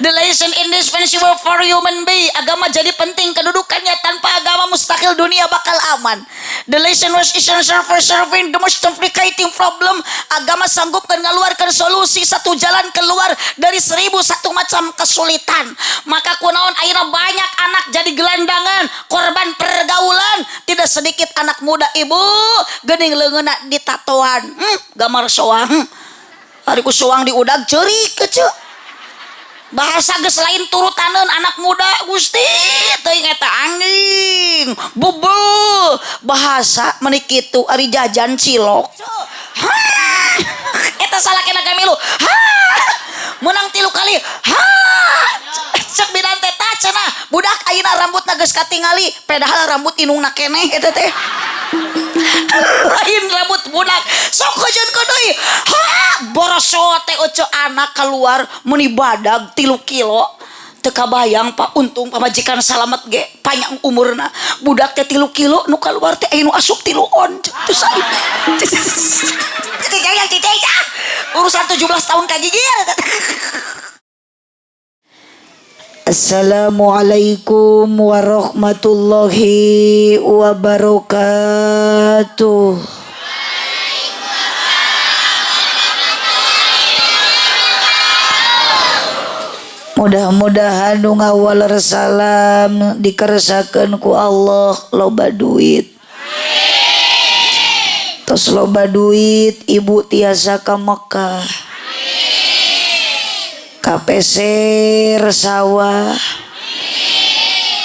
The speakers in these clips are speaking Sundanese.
The lesson indispensable for human being. Agama jadi penting kedudukannya, tanpa agama mustahil dunia bakal aman. The lesson was essential for solving the most complicating problem. Agama sanggup kan ngaluarkan solusi satu jalan keluar dari 1001 macam kesulitan. Maka kunaon ayeuna banyak anak jadi gelandangan, korban pergaulan. Tidak sedikit anak muda ibu geuning leungeunna ditatoan. Gambar soang. Ari ku soang diudag ceurik keceu. Bahasa geus lain turutaneun anak muda Gusti teuing eta anjing bubul bahasa meuni kitu ari jajan cilok. Ha eta salakina gamilu. Ha menang 3 kali. Ha cek bidan teh tah cenah budak ayeuna rambutna geus katingali padahal rambut indungna keneh eta teh. Lain rambut budak sok hujan deui. Ha boroso teh oce anak keluar meuni badag 3 kilo teu kabayang Pak, untung pamajikan salamet ge panjang umurna. Budak teh 3 kilo nu keluar teh anu asup 3 on teu sae. Urusan 17 tahun ka gigir. Assalamualaikum warahmatullahi wabarakatuh. Mudah-mudahan nu ngawaler salam dikersakeun ku Allah loba duit. Tos loba duit ibu tiasa ka Mekah. Kapeser sawah,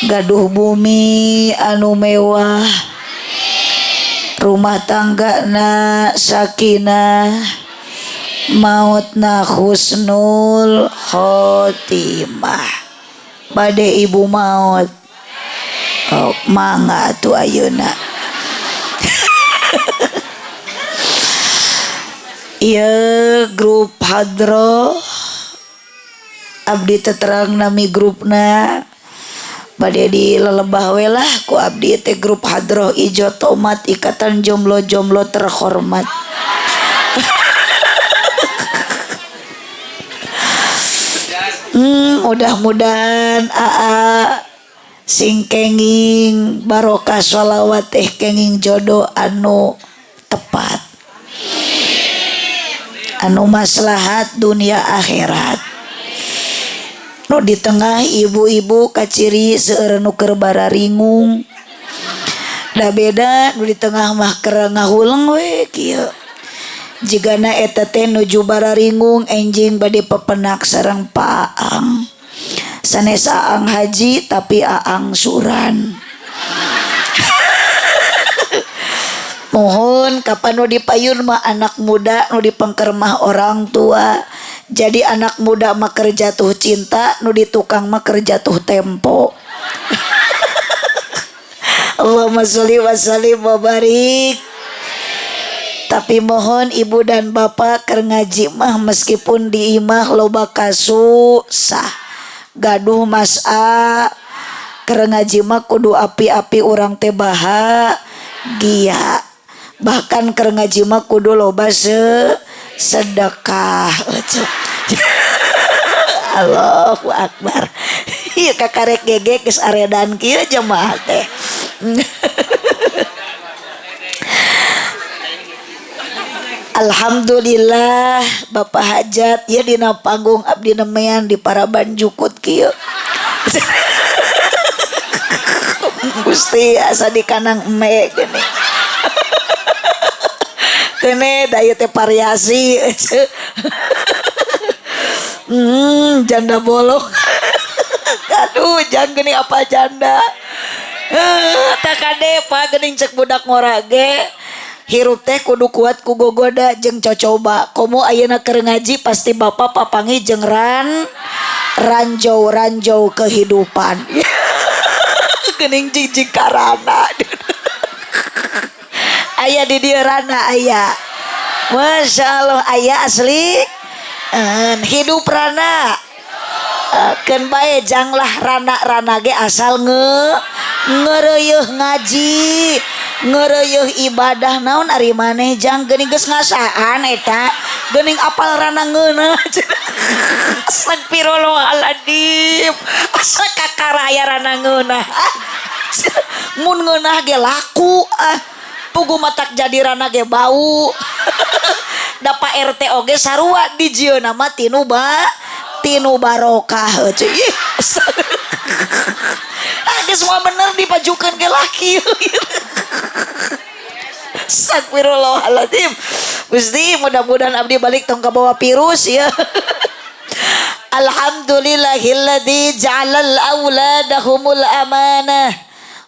gaduh bumi anu mewah, rumah tangga na sakinah, mautna husnul khotimah. Bade ibu maut, oh, mangga atuh ayeuna. Ieu grup hadroh abdi teterang nami grupna bade di lelebah we lah ku abdi teh grup hadroh ijo tomat ikatan jomblo-jomblo terhormat. Mudah-mudahan aa sing kenging barokah sholawat teh kenging jodoh anu tepat, anu maslahat dunia akhirat. Nu di tengah ibu-ibu kaciri seueur nu keur bararingung. Da beda nu di tengah mah keur ngahuleng we kieu. Jigana eta teh nuju bararingung enjing bade pepenak sareng paang. Sanes aang haji tapi aang suran. Mohon kapan nu dipayun mah anak muda nu dipengker mah orang tua. Jadi anak muda mah keur jatuh cinta, nu di tukang mah keur jatuh tempo. Allahumma sholli wa sallim wa barik. Tapi mohon ibu dan bapak keur ngaji mah meskipun di imah loba kasusah. Gaduh mas A keur ngaji mah kudu api-api urang teh bahagia. Bahkan keur ngaji mah kudu loba sedekah. Allahu akbar. Ieu kakarek gege geus aredan kieu jemaah teh. Alhamdulillah Bapak Hajat ya dina panggung abdi nemean di Paraban jukut kieu. Gusti asa di kanang eme gini. Kene da ieu teh variasi. Janda bolong. Aduh, jang gini apa janda. Tak kade pak geuning cek budak ngora ge. Hirup teh kudu kuat ku gogoda jeung cocoba. Komo ayeuna keur ngaji pasti bapak papangi jeung ranjau-ranjau kehidupan. Geuning jijik karana. Aya di dieu rana aya. Masya Allah aya asli. Hidup rana. Keun bae janglah rana-rana ge asal ngeureuyeung ngaji, ngeureuyeung ibadah naon ari maneh jang geuning geus ngasaan eta, geuning apal rana ngeunah. Astagfirullahaladzim, asa kakara aya rana ngeunah. Ah, mun ngeunah ge laku, ah pugu matak jadi rana ge bau. Da Pak RT oge sarua dijieunna mah tinu ba tinu barokah euy. Ih, ah geus moal bener dipajukeun ge laki. Astagfirullahaladzim. Gusti, mudah-mudahan abdi balik tong kabawa virus ya. Alhamdulillahilladzi ja'alal auladahumul amanah.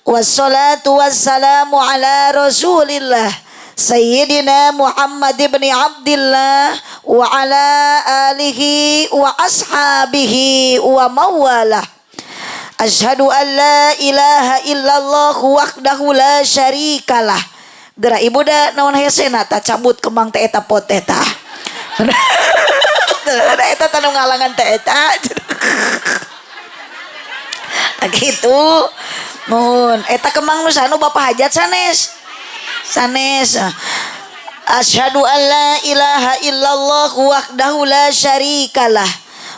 Wassalatu wassalamu ala Rasulillah Sayyidina Muhammad ibn Abdullah wa ala alihi wa ashabihi wa mawalah. Asyhadu an la ilaha illallah wahdahu la syarikalah. Geura ibu da naon hesena ta, cabut kembang teh eta pot teh tah. Da eta tah nu ngalangan teh eta. Tah kitu. Nuhun, eta kembang nu sanu Bapak hajat sanes. Sanes. Asyhadu an la ilaha illallah wahdahu la syarikalah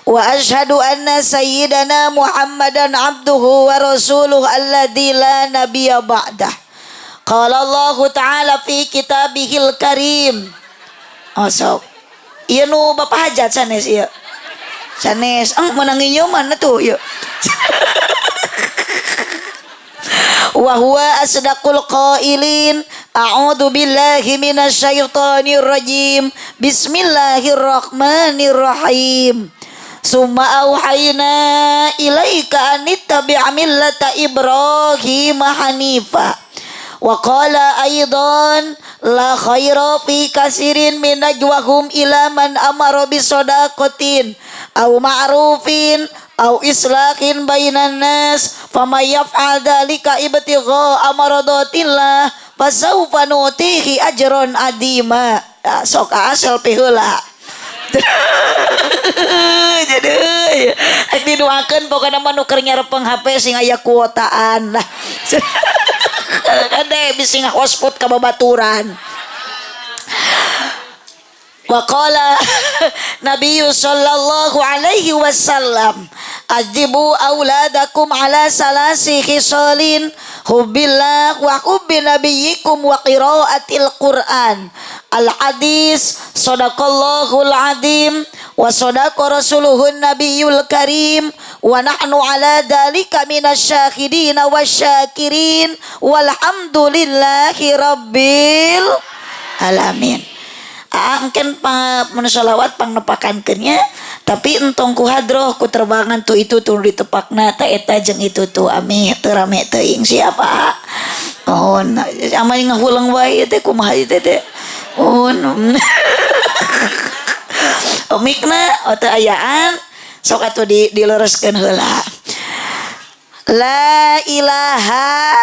wa asyhadu anna sayyidana Muhammadan abduhu wa rasuluhu alladzi la nabiyya ba'dah. Qala Allah Ta'ala fi kitabihil karim. Oh sok. Ieu nu Bapak hajat sanes ieu. Sanes, meunang mana tuh ieu. Wa huwa asdaqul qailin. A'udzu billahi minasyaitonir rajim. Bismillahirrahmanirrahim. Summa auhayna ilaika anittabi' millata Ibrahim hanifa. Wa qala aidan la khaira fi kasirin min najwahum ila man amara bisadaqatin aw ma'rufin aw islahin bainan nas famay yaf'al dzalika ibtigha amradatillah fasawfa nutihi ajran adima. Sok selfie heula. Jadi ek didoakeun pokona mah nu keur nyarepeng HP sing aya kuotaan lah. Kade bisi ngahotspot ka babaturan. Wa qala Nabi sallallahu alaihi wasallam ajibu auladakum ala salasi khisalin hubbillah wa hubbi nabiyyikum wa qiraatil Qur'an. Al hadis sadaqallahul azim wa sadaqa rasuluhun nabiyul karim wa nahnu ala dzalika minasyahidin wasyakirin walhamdulillahi rabbil alamin. Angken pa mun sholawat pangnepakankeun nya, tapi entong ku hadroh ku terbangan tuh itu tuh ditepakna ta eta jeung itu tuh ami teu rame teuing siapa. Mohon amai ngahuleng wae teh kumaha teh teh. Mohon mikna teu ayaan sok atuh di dilereskeun heula. La ilaha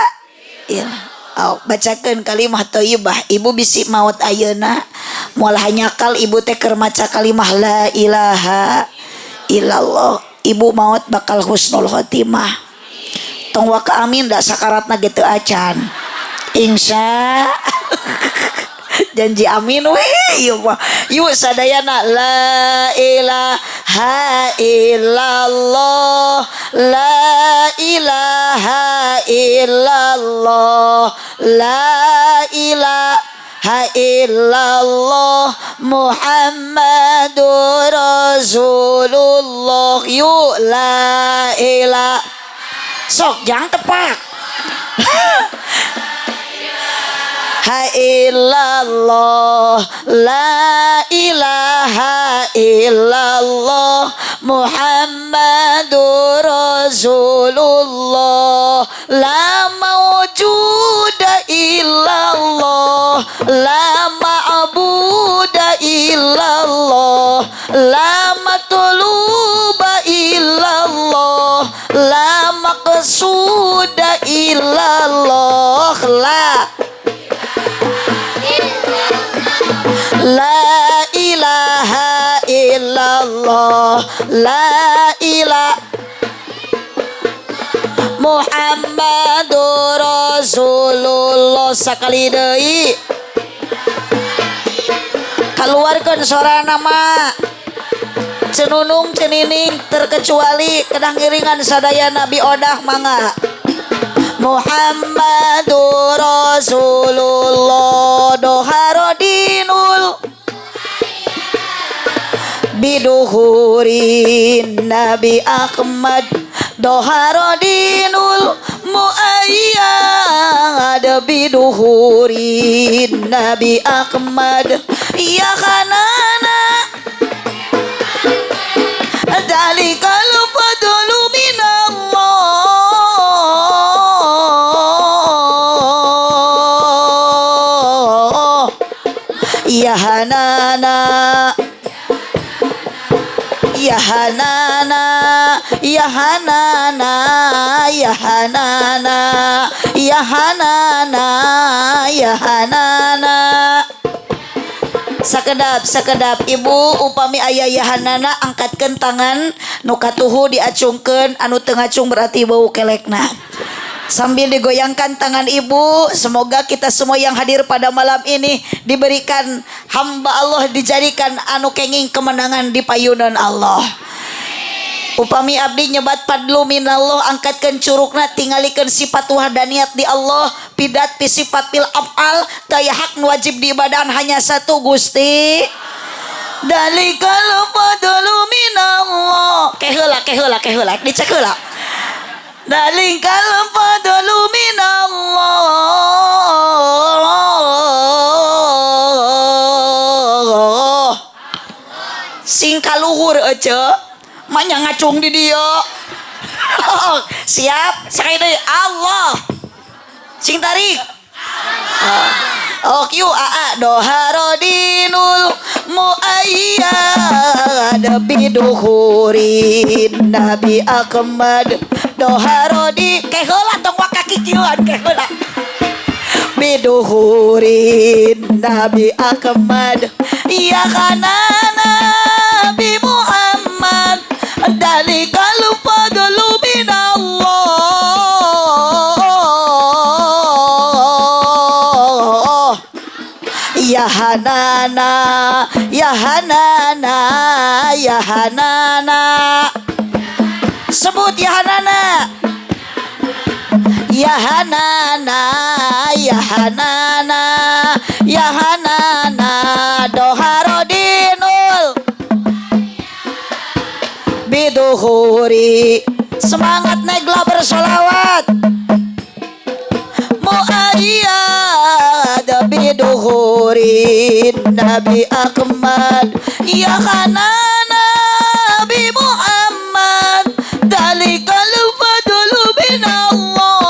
illallah. Oh, bacakeun kalimah thayyibah. Ibu bisi maut ayeuna moal hanyakal ibu teh keur maca kalimah la ilaha illallah. Ibu maut bakal husnul khotimah. Tong waka amin da sakaratna ge teu acan. Insya janji amin we ieu mah. Yuk sadayana la ilaha illallah la ilaha illallah la ilaha illallah Muhammadur Rasulullah. Yuk la ilaha sok jangan tepak ha illallah la ilaha illallah Muhammadur Rasulullah la mawjuda illallah la ma'buda illallah la matluba illallah la maqsuda illallah la la ilaha illallah la ilaha Muhammadur Rasulullah. Sakali deui keluarkeun sorana mah. Ceu Nunung, Ceu Nining terkecuali kedah ngiringan sadayana Bi Odah, mangga. Muhammadur Rasulullah doharodinul biduhurin Nabi Ahmad doharodinul muayyad biduhurin Nabi Ahmad ya khanana dalikal fadlu minallah ya hanana ya hanana ya hanana ya hanana ya hanana ya hanana. Sakedap, sakedap, Ibu. Upami aya ya hanana, angkatkeun tangan. Nu katuhu diacungkeun, anu teu ngacung berarti bau kelekna. Sambil digoyangkan tangan Ibu, semoga kita semua yang hadir pada malam ini diberikan hamba Allah, dijadikan anu kenging kemenangan di payunan Allah. Upami abdi nyebat fadlu minallah, angkatkeun curukna, tingalikeun sifat wahdaniyat di Allah, pidat pi sifat fil af'al, daya hak nu wajib diibadahan hanya satu, Gusti. Dalikal fadlu minallah. Keheula, keheula, keheula, dicek heula. Dalikal fadlu minallah. Sing kaluhur ece manya ngacung di dia. Siap, sekali deui, Allah. Sing tarik. Oh, kieu aa doharodinul muayyad biduhurin Nabi Ahmad doharodi keheula, tong waka kikieuan, keheula biduhurin Nabi Ahmad ya kanana Nabi Muhammad dalikal fadlu minallah ya hanana ya hanana ya hanana. Sebut ya hanana ya hanana ya hanana ya hanana doharodinul biduhuri. Semangat negla bersolawat. Muayyad biduhurin Nabi Ahmad ya hanana Nabi Muhammad dalikal fadlu minallah.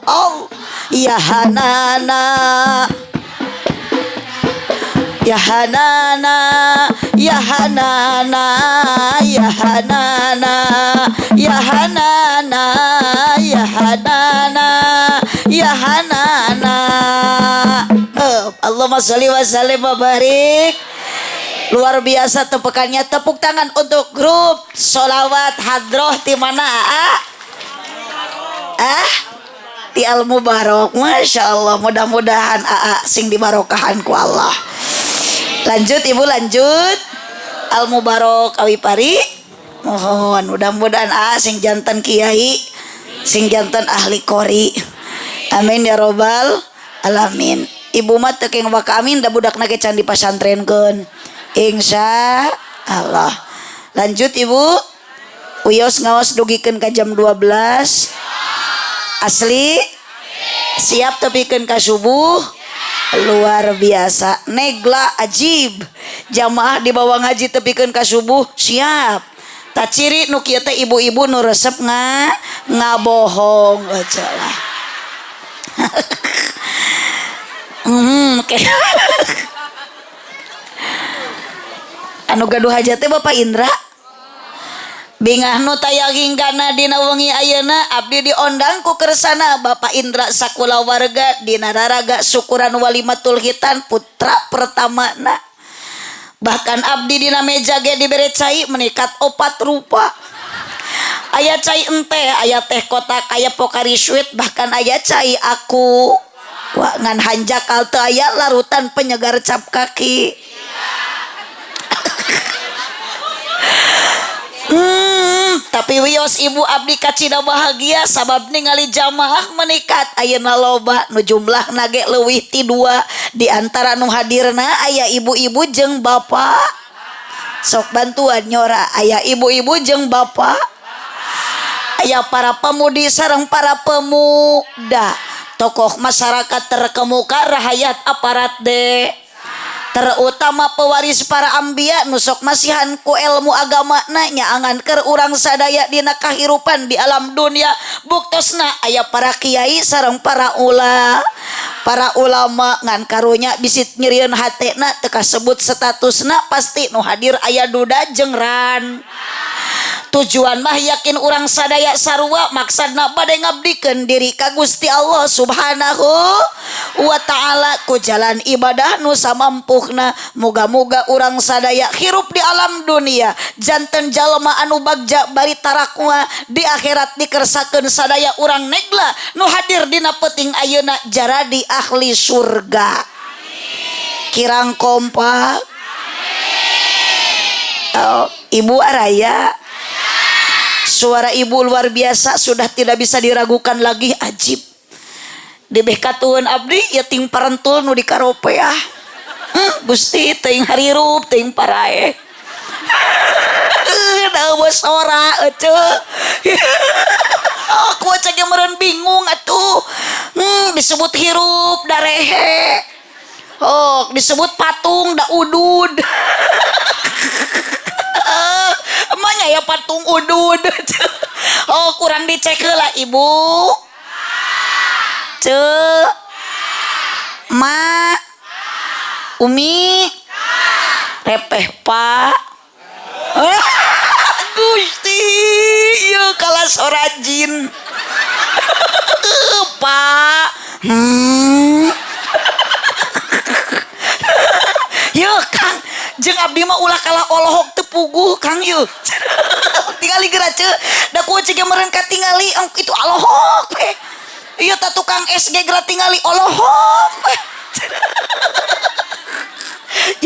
Allah ya hanana ya hanana ya hanana ya hanana ya hanana ya hanana ya hanana. Eh, Allahumma sholli wa sallim wa barik. Luar biasa tepukannya. Tepuk tangan untuk grup sholawat hadroh. Di mana, ah? Ah, di Al Mubarok. Masya Allah, mudah-mudahan aa sing dibarokahan ku Allah. Lanjut, Ibu, lanjut. Al Mubarok Awipari, mohon mudah-mudahan aa sing janten kiai, sing janten ahli qori. Amin ya robbal alamin. Ibu mah teu keng waka amin da budakna ge can dipasantrenkeun, insya Allah. Lanjut, Ibu. Wios ngaos dugikeun ka jam 12. Asli siap tepikeun ka subuh. Luar biasa, negla ajib. Jamaah dibawa ngaji tepikeun ka subuh siap. Tak ciri nu kieu teh ibu-ibu nu resep ngabohong aja lah. Oke. Anu gaduh hajat teh Bapak Indra. Bingah nu taya hinggana dina wengi ayeuna, abdi diondang ku kersana Bapak Indra sakulawarga dina raraga syukuran walimatul khitan putra pertamana. Bahkan abdi dina meja ge dibere cai menikat opat rupa. Aya cai ente, aya teh kotak, aya Pocari Sweat, bahkan aya cai aku. Aqua ngan hanjakal teu aya larutan penyegar cap kaki. Tapi wios ibu abdi kacida bahagia sabab ningali jamaah meningkat ayeuna loba nu jumlahna ge leuwih ti 2 di antara nu hadirna aya ibu-ibu jeung bapak. Sok bantuan nyora aya ibu-ibu jeung bapak, aya para pemudi sareng para pemuda, tokoh masyarakat terkemuka, rahayat aparat de, terutama pewaris para ambia nu sok masihan ku ilmu agama na nyaangan keur urang sadaya dina kahirupan di alam dunia. Buktosna aya para kiai sareng para ulama ngan karunya bisit nyerieun hatena teu kasebut statusna, pasti nu hadir aya duda jeung ran. Tujuan mah yakin urang sadaya sarua maksadna bade ngabdikeun diri ka Gusti Allah Subhanahu wa ta'ala ku jalan ibadah nu samampuhna. Muga-muga urang sadaya hirup di alam dunia janten jalma anu bagja bari tarakwa, di akhirat dikersakeun sadaya urang negla nu hadir dina peuting ayeuna jaradi ahli surga. Kirang kompak. Oh, Ibu Araya, suara ibu luar biasa, sudah tidak bisa diragukan lagi, ajib. Dibeh katuhun abdi ya ting parentul nu dikaropeah. Gusti teuing harirup teuing paraeh. Da eueuh sora eceu. Aku aja ge meureun bingung atuh. Disebut hirup darehe. Oh, disebut patung da udud. Emangnya ya patung udud. Oh, kurang dicek lah ibu. Ce, ma, umi, repeh pak. Gusti, ya kalah sorajin. Pak. Yuk Kang, jeung abdi mah ulah kalah olohok teu puguh Kang yeuh. Tingali geura ceu, da ku ceu ge meureun katingali itu alohok we. Ieu ta tukang es ge geura tingali olohok we.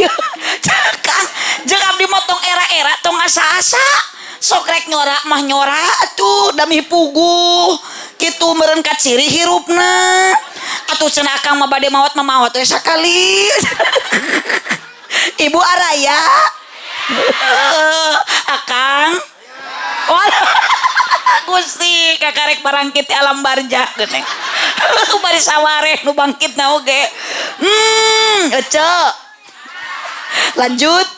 Yeuh, Kang, jeung abdi mah tong era-era tong asa-asa. Sok rek nyora mah nyora atuh da mih puguh. Kitu meureun kaciri hirupna. Atuh cenah akang mah bade maot mah maot we sakali. Ibu Araya. Akang. Wah, Gusti kakarek barangkit ti alam barja geuning. Bari sawareh nu bangkitna oge. Ece. Lanjut.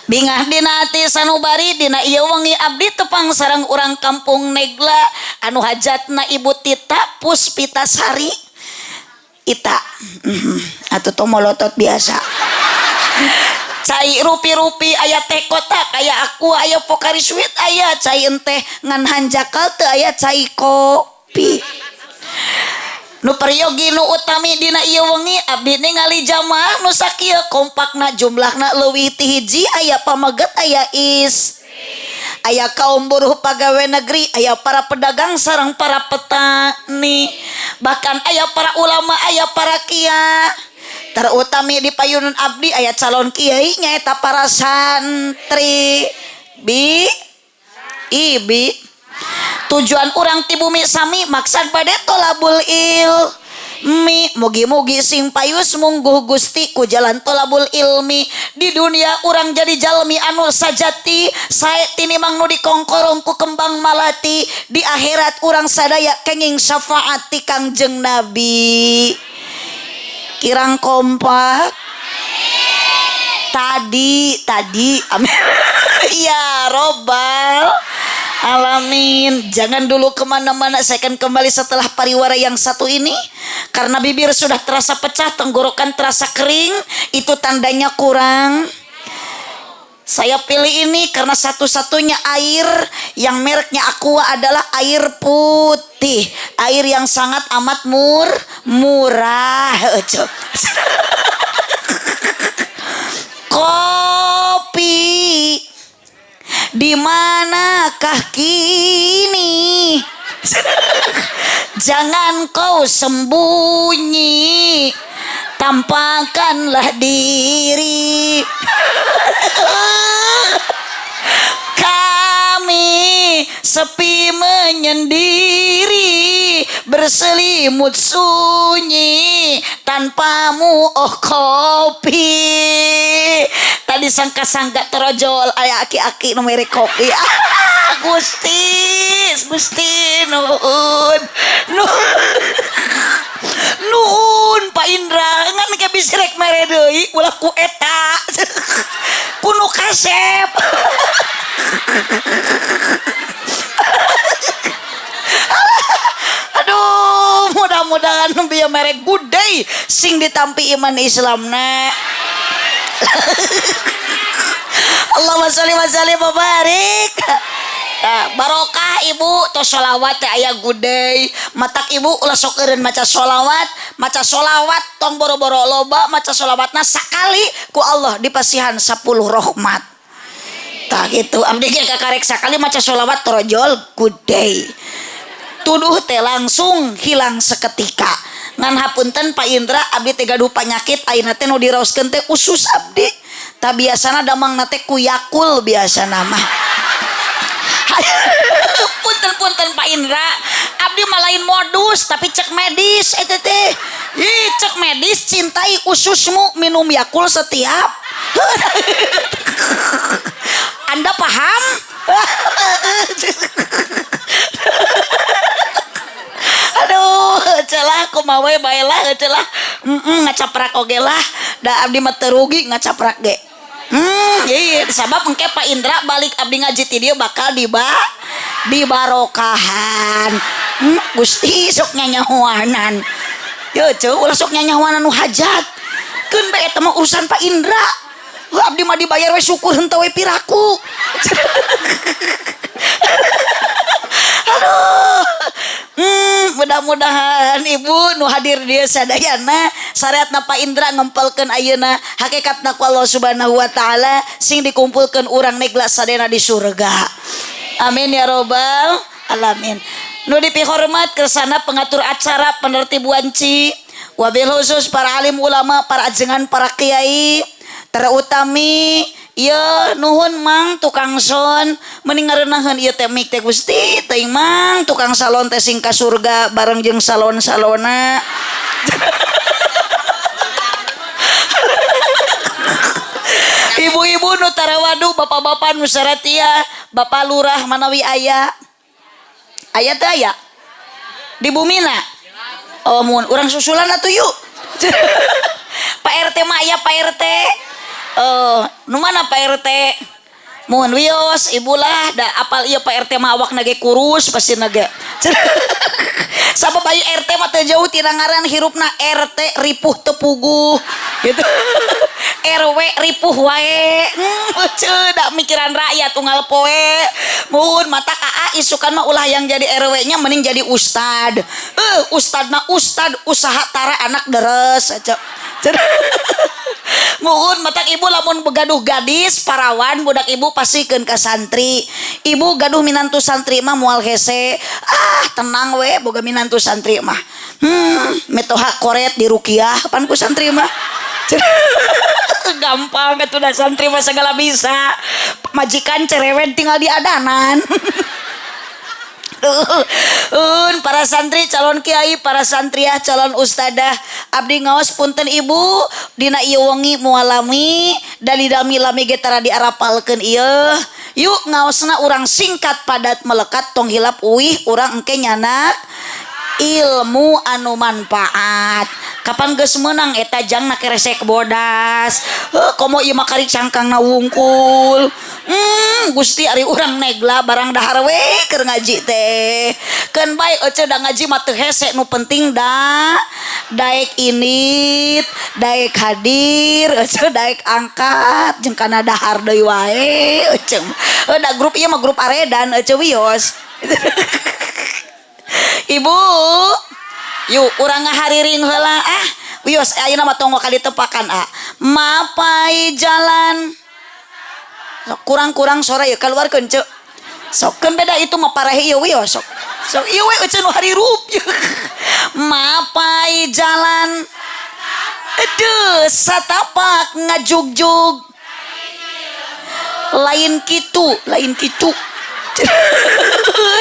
Bingah dina ati sanubari dina ieu wengi abdi tepang sareng urang kampung Negla anu hajatna Ibu Tita Puspitasari. Ita. Atuh tong molotot biasa. Cai rupi-rupi aya teh kotak, aya Aqua, aya Pocari Sweat, aya cai enteh ngan hanjakal teu aya cai kopi. Nu peryogi nu utami dina ieu wengi abdi ningali jamaah nu sakieu kompakna jumlahna leuwih ti hiji, aya pameget, aya istri, aya kaum buruh pegawai negeri, aya para pedagang sareng para petani, bahkan aya para ulama, aya para kiai. Terutami di payunan abdi aya calon kiai nyaeta para santri. Bi ibi tujuan urang ti bumi sami maksad bade tolabul ilmi. Mugi-mugi sing payus mungguh Gusti ku jalan tolabul ilmi di dunia urang jadi jalmi anu sajati sae tinimang nu dikongkorong ku kembang malati, di akhirat urang sadaya kenging syafaat ti Kangjeng Nabi. Kirang kompak tadi tadi amin. Ya robbal alamin. Jangan dulu kemana-mana, saya akan kembali setelah pariwara yang satu ini. Karena bibir sudah terasa pecah, tenggorokan terasa kering, itu tandanya kurang. Saya pilih ini karena satu-satunya air yang mereknya Aqua adalah air putih, air yang sangat amat murah. Kopi di manakah kini? Jangan kau sembunyi, tampakkanlah diri. Kami sepi menyendiri, berselimut sunyi tanpamu, oh kopi. Tadi sangka-sangka terojol aya aki-aki nu mere kopi. Ah, Gusti, Gusti, nuhun. Nuhun. Nuhun Pak Indra, ngan ke bisi rek mere deui ulah ku eta. Ku nu kasep. Aduh, mudah-mudahan bieu mere good day sing ditampi iman Islamna. Allahumma sholli wa sallim wa barik. Nah, barokah ibu tos sholawat teh aya good day. Matak ibu ulah sok eureun maca sholawat, maca sholawat tong boro-boro loba, maca sholawatna sakali ku Allah dipasihan 10 rahmat. Tah gitu, abdi ge kakarek sakali maca sholawat torojol good day. Tuduh teh langsung hilang seketika. Ngan hapunten Pak Indra, abdi teh gaduh panyakit ayeuna teh nu diraoskeun teh usus abdi. Tah biasana damangna teh ku Yakul biasana mah. Punten-punten Pak Indra, abdi mah lain modus tapi cek medis eta teh. Ih, cek medis cintai ususmu, minum Yakul setiap. Anda paham? Aduh, celah kumaha we bae lah, celah. Ngacaprak oge lah. Da abdi mah teu rugi ngacaprak ge. Iya, sabab engke Pak Indra balik abdi ngaji ti dieu bakal dibarokahan. Gusti sok nyanyahoanan. Yo ceu ulah sok nyanyahoanan nu hajat. Keun bae eta mah urusan Pak Indra. Heuh, abdi mah dibayar we syukur henteu we piraku. Aduh. Mudah-mudahan ibu nu hadir dieu sadayana syariatna Pak Indra ngempelkeun ayeuna hakikatna ku Allah Subhanahu wa taala sing dikumpulkeun urang negla sadayana di surga. Amin ya robbal alamin. Nu dipihormat kersana pengatur acara penertib wanci wabil khusus para alim ulama, para ajengan, para kiai, terutami ieu nuhun mang tukang son mending ngarenaheun ieu teh mik teh Gusti teuing mang tukang salon teh sing ka surga bareng jeung salon-salona. Ibu-ibu nu tarawadu, bapak-bapak nu saratia, bapak lurah manawi aya. Aya teh aya? Di bumina? Oh mun urang susulan atuh yuk. Pak RT mah aya Pak RT. Oh, nu mana Pak RT? Mun wios ibulah da apal ieu Pak RT mah awakna ge kurus pasti ge. Sabab bayi RT mah teu jauh tina ngaran hirupna RT ripuh teu puguh gitu. RW ripuh wae. Ceu da mikiran rakyat unggal poe. Mun mata AA isukan mah ulah yang jadi RW-nya mending jadi ustad. Ustad mah ustad usaha tara anak deres aja. Muhun matak ibu lamun begaduh gadis parawan budak ibu pasikeun ka santri. Ibu gaduh minantu santri mah moal hese. Ah tenang we boga minantu santri mah. Mitoha koret di rukiah pan ku santri mah. Gampang atuh da santri mah segala bisa. Majikan cerewet tinggal diadanan. Para santri calon kiai, para santriah calon ustadah, abdi ngaos punten ibu dina ieu wengi mualami dali lami ge tara diarapalkeun ieu. Yuk ngaosna urang singkat padat melekat tong hilap uih urang engke nyanak ilmu anu manfaat. Kapan geus meunang eta jangna keresek bodas. Heuh, komo ieu mah kari cangkangna wungkul. Gusti ari urang negla barang dahar we keur ngaji teh. Keun bae ece da ngaji mah teu hese nu penting da daek init, daek hadir, ece daek angkat jeung kana dahar deui wae ece. Heuh da grup ieu mah grup aredan ece wios. Ibu, yuk urang ngahariring heula ah. Wios ayeuna mah tong ka ditepakan ah. Mapai jalan. Kurang-kurang sore ya keluarkeun ceu. Sok kan beda itu mah parah ieu we sok. Sok ieu we euceun nu harirup. Mapai jalan aduh satapak ngajugjug lain kitu, lain kitu.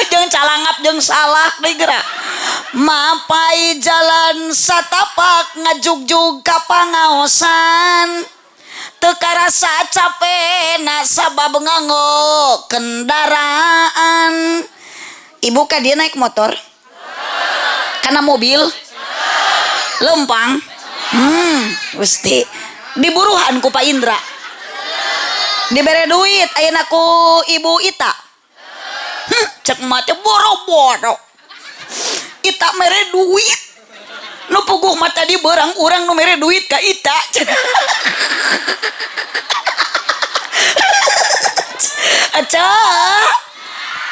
Jangan calangap jeung salah deui geura. Mapai jalan satapak ngajugjug ka pangaosan teu karasa capena sabab nganggo kendaraan. Ibu ka dia naik motor kana mobil lempang, Gusti diburuhan ku Pak Indra, dibere duit ayeuna ku Ibu Ita. Cek mah teh boro-boro Ita mere duit, nu puguh mah tadi berang urang nu mere duit ka Ita. Aca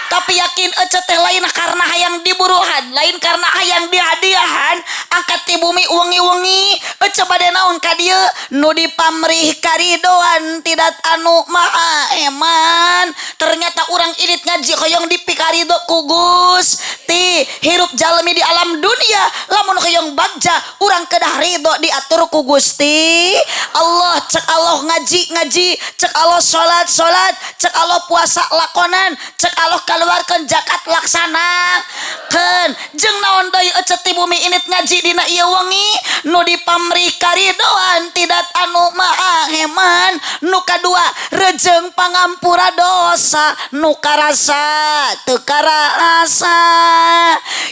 tapi yakin ece teh lain karena hayang diburuhan, lain karena hayang dihadiahan. Angkat ti bumi wengi-wengi ece bade naon ka dieu nu dipamrih karidoan tidak anu maha eman. Ternyata urang indit ngaji hoyong dipikarido ku Gusti. Hirup jalmi di alam dunia lamun hoyong bagja urang kedah ridho diatur ku Gusti Allah. Cek Allah ngaji ngaji, cek Allah salat salat, cek Allah puasa lakonan, cek Allah keluarkan zakat laksanakeun. Jeung naon deui ece ti bumi indit ngaji dina ieu wengi nu dipamrih karidoan tidak anu maha heman. Nu kadua rejeng pangampura dosa nu karasa teu karasa.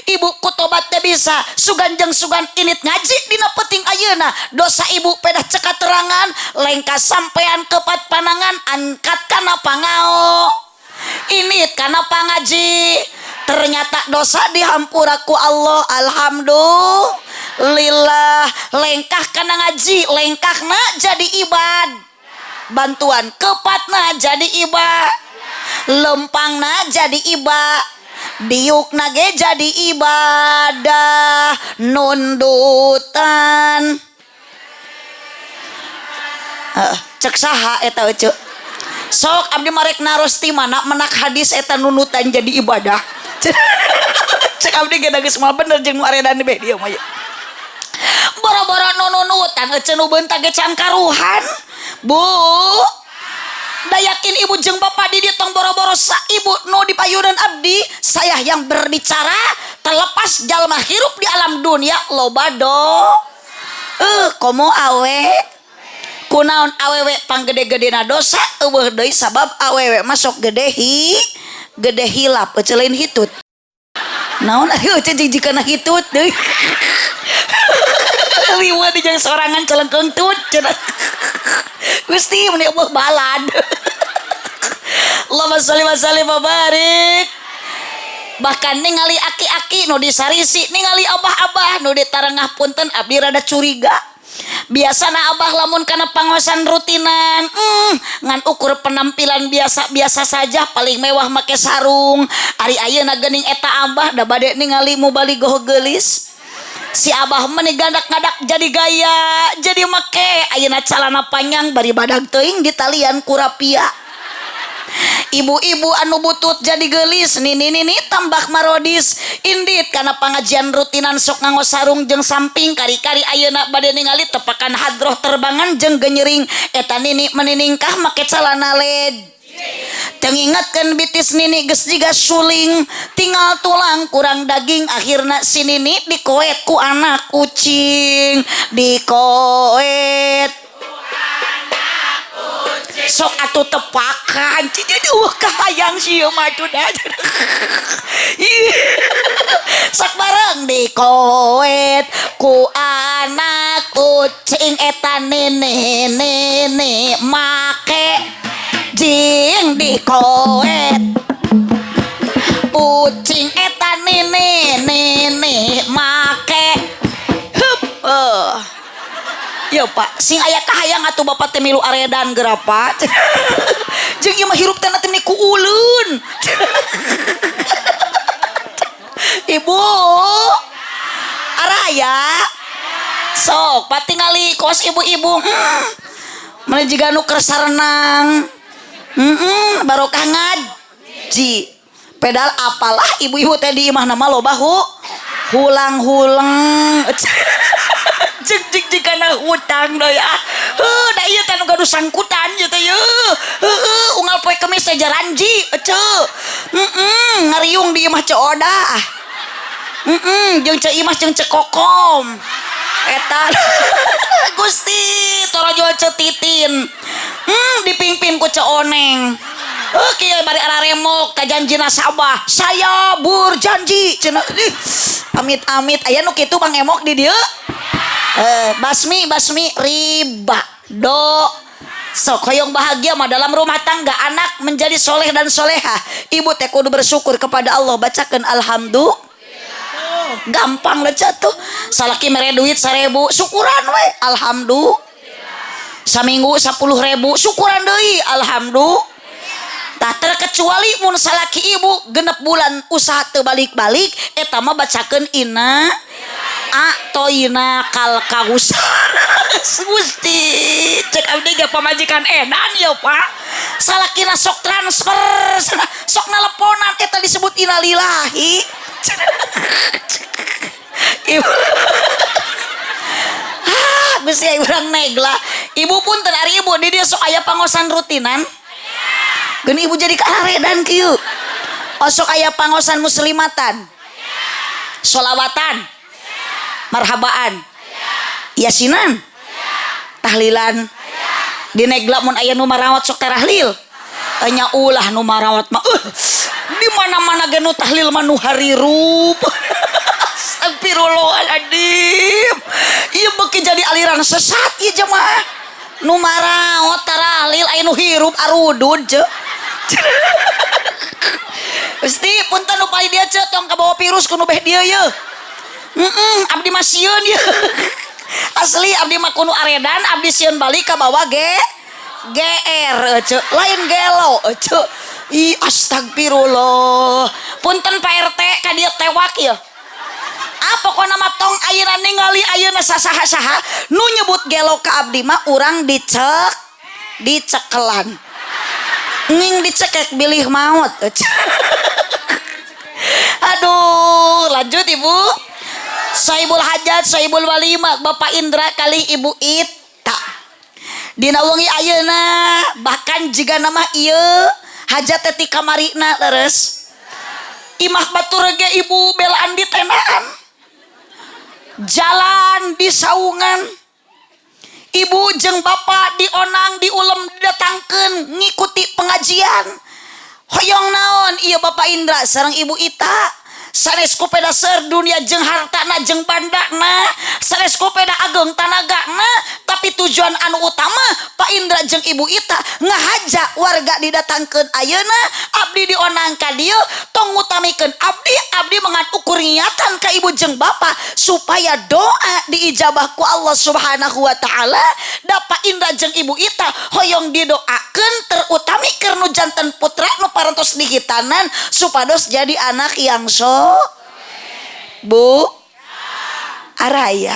Ibu ku tobat teh bisa sugan jeung sugan indit ngaji dina peuting ayeuna dosa ibu pedah cekaterangan lengkah sampean kepat panangan angkat kana pangao ini karena pangaji. Ternyata dosa dihampura ku Allah, alhamdulillah. Lengkah kana ngaji, lengkahna jadi ibad bantuan, kepatna jadi ibad, lempangna jadi ibad, diukna ge jadi ibadah nundutan. Cek saha eta ece? Sok abdi marek naros ti mana menak hadis eta nunutan jadi ibadah. Cek abdi ge geus moal bener jeung nu aredan di dieu mah. Boro-boro nunutan ece nu beunta ge can karuhan. Bu, da yakin ibu jeung bapak di dieu tong boro-boro sa ibu nu dipayunan abdi, saya yang berbicara terlepas jalma hirup di alam dunia loba do. Komo awe kunaon awewe panggede-gedena dosa eueuh deui sabab awewe masuk gede hi gede hilap ece lain hitut. Naon ari ece jeung jikana hitut deui. Riweuh di jeung sorangan celengkeung tut cenah. Gusti meni eueuh balad. Allahumma sholli wa sallim wa barik. Bahkan ningali aki-aki nu disarisi, ningali abah-abah nu ditarengah, punten abdi rada curiga. Biasana abah lamun kana pangosan rutinan, ngan ukur penampilan biasa-biasa saja, paling mewah make sarung. Ari ayeuna geuning eta abah da bade ningali mubaligoh geulis. Si abah meni gandak-ngadak jadi gaya, jadi make ayeuna calana panjang bari badag teuing ditalian ku rapia. Ibu-ibu anu butut jadi gelis, nini-nini tambah marodis. Indit kana pangajian rutinan sok nganggo sarung jeung samping, kari-kari ayeuna bade ningali tepakan hadroh terbangan jeung genyering. Eta nini meniningkah make calana led. Tengingatkeun bitis nini geus jiga suling, tinggal tulang kurang daging, akhirna si nini dikoet ku anak kucing, dikoet sok atuh tepakan jadi kahayang sih mah atuh dah. Sok bareng dikoet ku anak kucing eta nene nene make jing dikoet kucing eta nene nene make hup. Yo Pak, sing aya kahayang atuh bapak teh milu aredan geura Pak. Jeung ieu mah hirup teh teh ku uleun. Ibu araya sok patingali kos ibu-ibu. Mana jiga nu keur sarenang. Barokah ngaji. Pedal apalah ibu-ibu teh di imah nama loba hulang-hulang. Cek cek cek kana hutang deui ah. Heuh, da ieu teh nu gaduh sangkutan ieu teh yeuh. Heueuh, unggal poe Kemis teh jaranji eceu. Heeh, ngariung di imah Ceu Odah. Heeh, jeung Ceu Imah jeung Ceu Kokom. Eta Gusti torojol Ceu Titin. Dipimpin ku Ceu Oneng. Heuh, kieu bari araremok ka janji nasabah. Saya berjanji cenah. Ih, amit-amit aya nu kitu Bang Emok di dieu. Basmi basmi riba do sok hoyong bahagia mah dalam rumah tangga, anak menjadi soleh dan soleha, ibu teh kudu bersyukur kepada Allah, bacakan alhamdulillah. Gampang lah tuh, salaki mere duit 1.000, syukuran we, alhamdulillah. Saminggu 10.000, syukuran deui, alhamdulillah. Tak terkecuali mun salaki ibu 6 bulan usaha teu balik-balik, eta mah bacakeun inna a'toina kal kausar. Gusti, cek abdi ge pamajikan edan ya Pak, salakina sok transfer, sok neleponan, eta disebut innalillahi. Ibu, ah Gusti, urang negla. Ibu, punten ari ibu di dieu sok aya pangosan rutinan. Geni ibu jadi karedan kieu. Oh, sok aya pangosan muslimatan, solawatan, marhabaan, yasinan, tahlilan. Di negla mun aya nu marawat sok tarahlil nya, ulah nu marawat mah di mana-mana ge nu tahlil mah nu harirup. Astagfirullahaladzim, ieu beuki jadi aliran sesat ieu jemaah. Nu marawat tarahlil, aya nu hirup arudud ce. Gusti, punten nu paling dia ce, tong kabawa virus ku nu beh dieu ye. Abdi mah sieun ye. Asli abdi mah kudu aredan, abdi sieun balik ka bawa ge GR ece, lain gelo ece. Ih, astagfirullah. Punten Pak RT, ka dieu tewak ya. Ah, pokona mah tong ayeuna ningali ayeuna sasaha-saha nu nyebut gelo ka abdi mah urang dicek dicekelan. Nging dicekek bilih maut. Ece. Aduh, lanjut Ibu. Sohibul hajat, sohibul walimah, Bapak Indra kali Ibu Ita. Dina wengi ayeuna bahkan jika nama ieu hajat teh ti kamarina leres. Imah batur ge ibu belaan di tendaan. Jalan di saungan. Ibu jeung bapak dionang diulem didatangkeun ngikuti pengajian. Hoyong naon ieu Bapak Indra sareng Ibu Ita? Sanes ku peda seur dunia jeung hartana jeung bandana, sanes ku peda ageng tanagana, tapi tujuan anu utama Pak Indra jeung Ibu Ita ngahaja warga didatangkeun ayeuna abdi dionang ka dieu, tong ngutamikeun abdi, abdi mengan ukur niatan ka ibu jeung bapak supaya doa diijabah ku Allah Subhanahu wa taala. Da Pak Indra jeung Ibu Ita hoyong didoakeun, terutami keur nu janten putra nu parantos dihitanan supados jadi anak yang so. Bu Araya,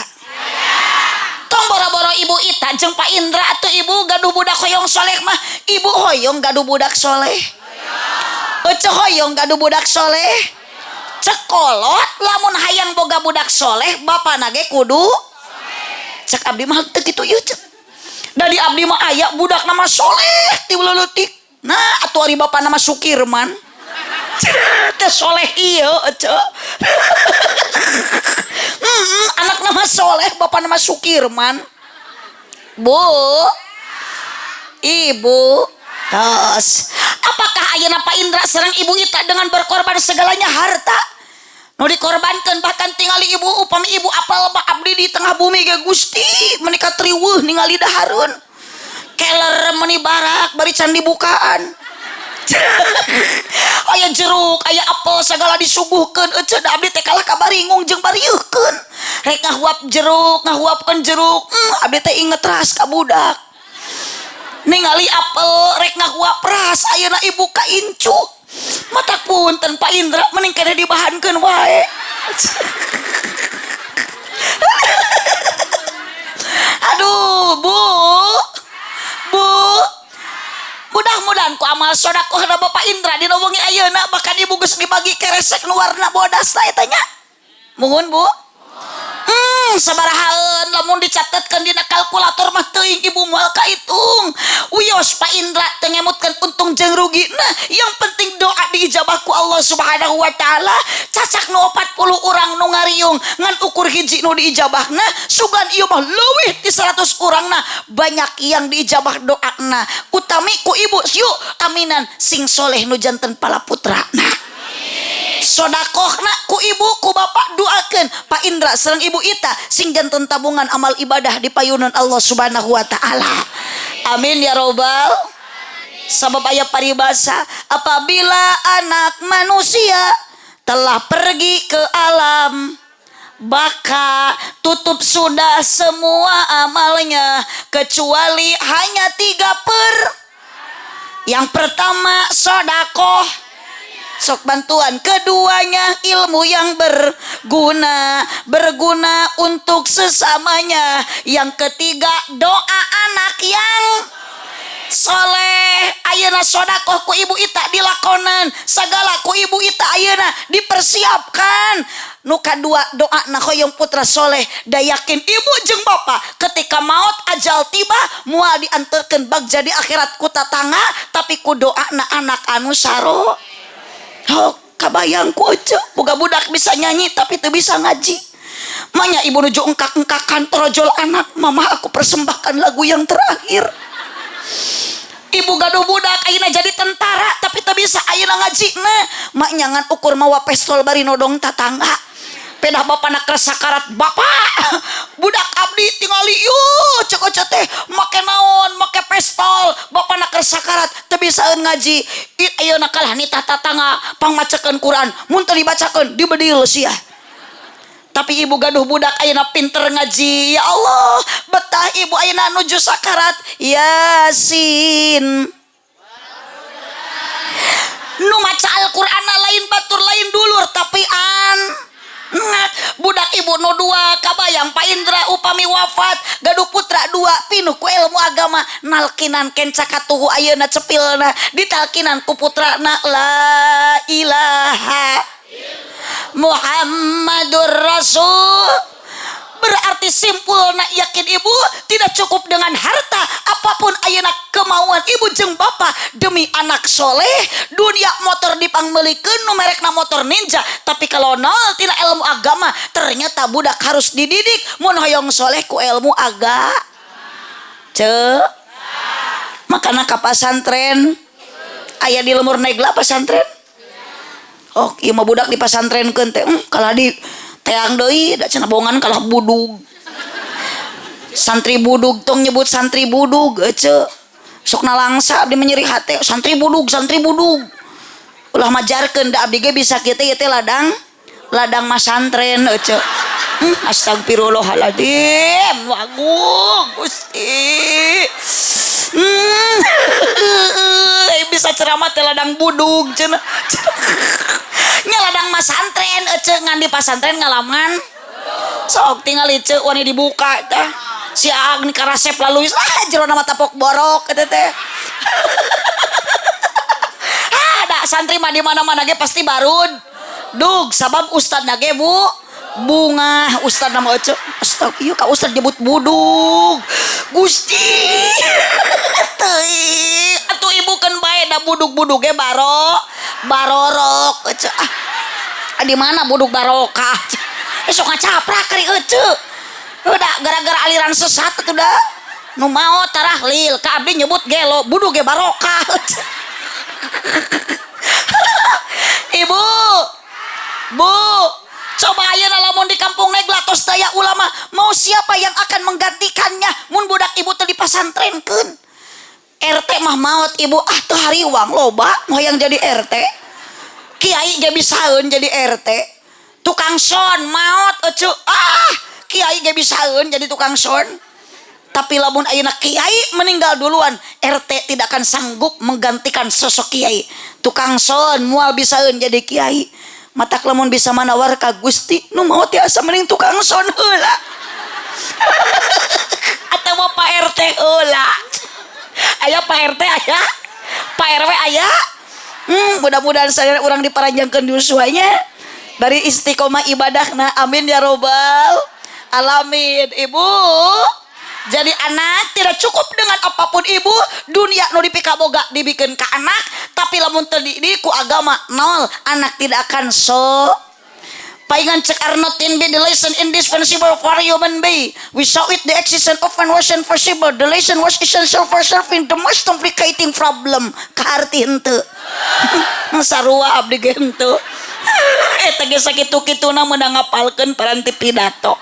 tong boro-boro Ibu Ita jeung Pak Indra atau ibu gaduh budak hoyong soleh mah, ibu hoyong gaduh budak soleh? Ece hoyong gaduh budak soleh? Cek kolot lamun hayang boga budak soleh, bapana ge kudu. Cek abdi mah teu kitu ieu cek. Da di abdi mah aya budak nama soleh ti leutik. Nah, atuh ari bapana mah Sukirman teh soleh ieu ece. Anak nama soleh, bapak nama Sukirman. Bu, ibu tos, apakah ayeuna Pak Indra sareng Ibu Ita dengan berkorban segalanya, harta nu dikorbankan, bahkan tingali ibu, upami ibu apal mah abdi di tengah bumi ge Gusti menika triweuh ningali dahareun keler meni barak bari can dibukaan. Aya jeruk, aya apel, segala disuguhkeun ece, da abdi teh kalah kabaringung jeung barieuhkeun rek ngahuap jeruk, ngahuapkeun jeruk, abdi teh inget ras ka budak. Ningali apel rek ngahuap ras, ayeuna ibu ka incu mata. Punten Pak Indra, mending keneh dibahankeun wae. Aduh, Bu, Bu, mudah-mudahan ku amal Amal sodakohna Bapak Indra dina wengi ayeuna, bahkan ibu geus dibagi keresek nu warna bodas tah eta nya. Muhun, Bu. Sabarahaeun lamun dicatetkeun dina kalkulator mah teuing ibu moal kaitung. Wios Pak Indra teu ngemutkeun untung jeung rugi. Nah, yang penting doa diijabah ku Allah Subhanahu wa taala. Cacak nu 40 urang nu ngariung ngan ukur hiji nu diijabahna, sugan ieu mah leuwih ti 100 urangna, banyak yang diijabah doana. Utami ku ibu yuk aminan sing soleh nu janten pala putrana. Sodakohna ku ibu ku bapak doakeun Pak Indra sareng Ibu Ita sing janten tabungan amal ibadah di payunan Allah Subhanahu wa taala. Amin ya robbal. Sabab aya paribasa, apabila anak manusia telah pergi ke alam baka, tutup sudah semua amalnya kecuali hanya tiga per. Yang pertama sodakoh, sok bantuan, keduanya ilmu yang berguna, berguna untuk sesamanya, yang ketiga doa anak yang soleh. Ayeuna sodakoh ku ibu Ita dilakonan, segala ku ibu Ita ayeuna dipersiapkan. Nu kadua doa na hoyong putra soleh, da yakin ibu jeung bapak ketika maut ajal tiba moal diantarkeun bagja di akhirat ku tatangga, tapi ku doa na anak anu saro. Oh, kabayang ku ece boga budak bisa nyanyi tapi teu bisa ngaji. Manya ibu nuju engkak-engkakan torojol anak, "Mama, aku persembahkan lagu yang terakhir." Ibu gaduh budak ayeuna jadi tentara tapi teu bisa ayeuna ngaji na, mak nyangan ukur mawa pistol bari nodong tatangga. Pedah bapak nak sakarat, "Bapak, budak abdi tingali yuk," cek ece teh, "make naon, make pistol?" Bapak nak sakarat teu bisaeun ngaji. Ayeuna kalah nitah tatangga pangmacakeun Quran, mun teu dibacakeun dibedil sia. Tapi ibu gaduh budak ayeuna pinter ngaji, ya Allah, betah ibu ayeuna nuju sakarat. Yasin nu maca Al-Qur'an lain batur, lain dulur, tapi an nah, budak ibu nu dua. Kabayang Pak Indra upami wafat gaduh putra dua pinuh ku ilmu agama, nalkinan kenca katuhu ayeuna cepilna ditalkinan ku putrana la ilaha Muhammadur Rasul. Berarti simpul nak yakin ibu tidak cukup dengan harta apapun ayeuna kemauan ibu jeung bapak demi anak soleh. Dunia motor dipangmeulikeun nu merekna motor Ninja, tapi kalau nol tina ilmu agama, ternyata budak harus dididik mun hoyong soleh ku ilmu aga ce. Makana ka pasantren aya di lemur Negla pasantren. Oh, ieu mah budak di pasantrenkeun teh, kalah di teang deui da cenah bongan kalah budug. Santri budug, tong nyebut santri budug ece, sok nalangsa abdi menyeri hate santri budug, santri budug. Ulah majarkeun da abdi ge bisa kieu teh, ieu teh ladang ladang masantren ece. Astagfirullahaladzim, wagung Gusti. Bisa ceramah teh ladang budug cenah. Nya ladang masantren ece, ngan di pasantren ngalaman. Sok tinggal ece wani dibuka teh. Si Agni karasep lalu ah jero nama tapok borok eta teh. Ah, da santri mah di mana-mana ge pasti barud. Dug sabab ustadna ge bu bunga ustad nama ece. Astag, ieu ka ustad nyebut budug. Gusti. Teuing atuh ibu kan bae da budug-budug ge baro barorok ece. Ah, di mana budug barokah? Sok ngacaprak kari ece. Udah gara-gara aliran sesat itu dah. Nu mau tarahlil ka abdi nyebut gelo, budug ge barokah. Ibu. Bu, coba ayeuna lamun di kampung Negla tos daya ulama, mau siapa yang akan menggantikannya mun budak ibu teh dipasantrenkeun? RT mah maot ibu, ah teu hariwang, loba mau yang jadi RT. Kiai ge bisaeun jadi RT. Tukang son maot ece, ah kiai ge bisaeun jadi tukang son. Tapi lamun ayeuna kiai meninggal duluan, RT tidak akan sanggup menggantikan sosok kiai. Tukang son moal bisaeun jadi kiai. Matak lamun bisa manawar ka Gusti nu maot asa mending tukang son heula. Atau Pak RT heula. Aya Pak RT, aya Pak RW aya. Mudah-mudahan saya urang diparanjangkeun yuswanya dari istiqomah ibadahna, amin ya robbal alamin. Ibu, jadi anak tidak cukup dengan apapun, ibu. Dunia nu dipikaboga dibikin ke anak, tapi lamun teu dididik ku agama, nol, anak tidak akan so. Paingan cek Arnold Toynbee, the lesson indispensable for human being. Without it, the existence of man wasn't possible. The lesson was essential for solving the most complicating problem. Kaharti henteu? Sarua abdi ge henteu. Eta ge sakitu-kituna meunang ngapalkeun paranti pidato.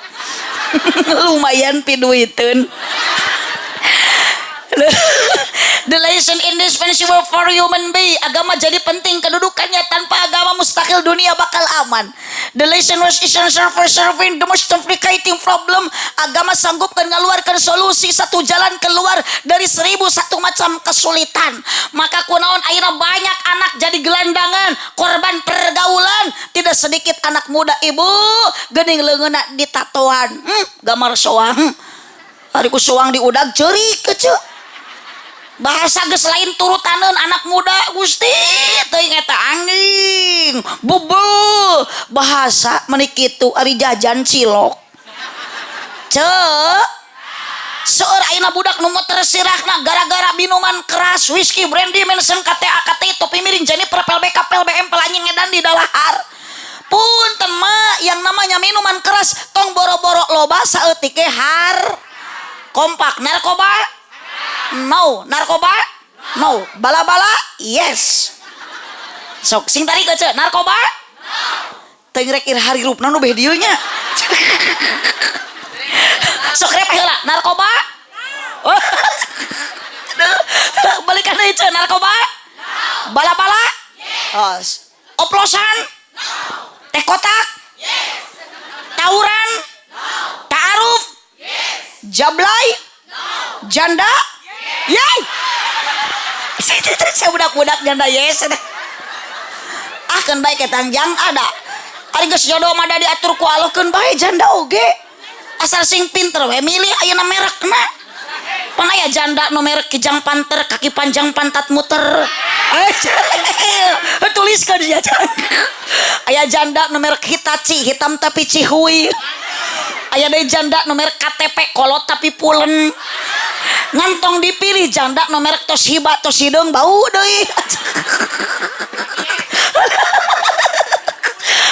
Lumayan piduiteun. The lesson indispensable for human being. Agama jadi penting kedudukannya. Tanpa agama, mustahil dunia bakal aman. The lesson was essential for solving the most complicating problem. Agama sanggup kan mengeluarkan solusi, satu jalan keluar dari seribu satu macam kesulitan. Maka kunaon akhirnya banyak anak jadi gelandangan, korban pergaulan. Tidak sedikit anak muda, ibu, geuning leungeunna ditatoan. Gambar soang. Ari ku soang diudag ceurik keceu. Bahasa geus lain turutaneun anak muda. Gusti teuing eta anjing bubul bahasa meuni kitu, ari jajan cilok cek. Seueur ayeuna budak nu motor sirahna gara-gara minuman keras, whisky, brandy, Mansion, KTA, KTI, topi miring, Jennifer, PLBK, PLBM, pelanjing edan di dalahar. Punten mah, yang namanya minuman keras tong boro-boro loba, saeutik ge har kompak. Narkoba no, narkoba no, bala-bala yes. Sok sing tarik aja, narkoba teuing rek iraha hirupna nu beh dieu nya. Sok rep heula, narkoba. Oh. Aduh, balikan deui ce, narkoba, bala-bala, oh. Oplosan, teh kotak, tawuran, ta'aruf, jablay, janda. Yay! Saya budak-budak janda yes. Ah, keun bae ketang jang ada. Ari geus jodoh mah da diatur ku Allah, keun bae janda oge. Asal sing pinter we milih ayeuna merekna. Pan aya janda nu merek Kijang Panter, kaki panjang pantat muter. Tuliskan ya. Aya janda nu merek Hitachi, hitam tapi cihui. Aya deui janda nu merek KTP, kolot tapi pulen. Ngantong dipilih janda nu merek Toshiba, tos hideung bau deui.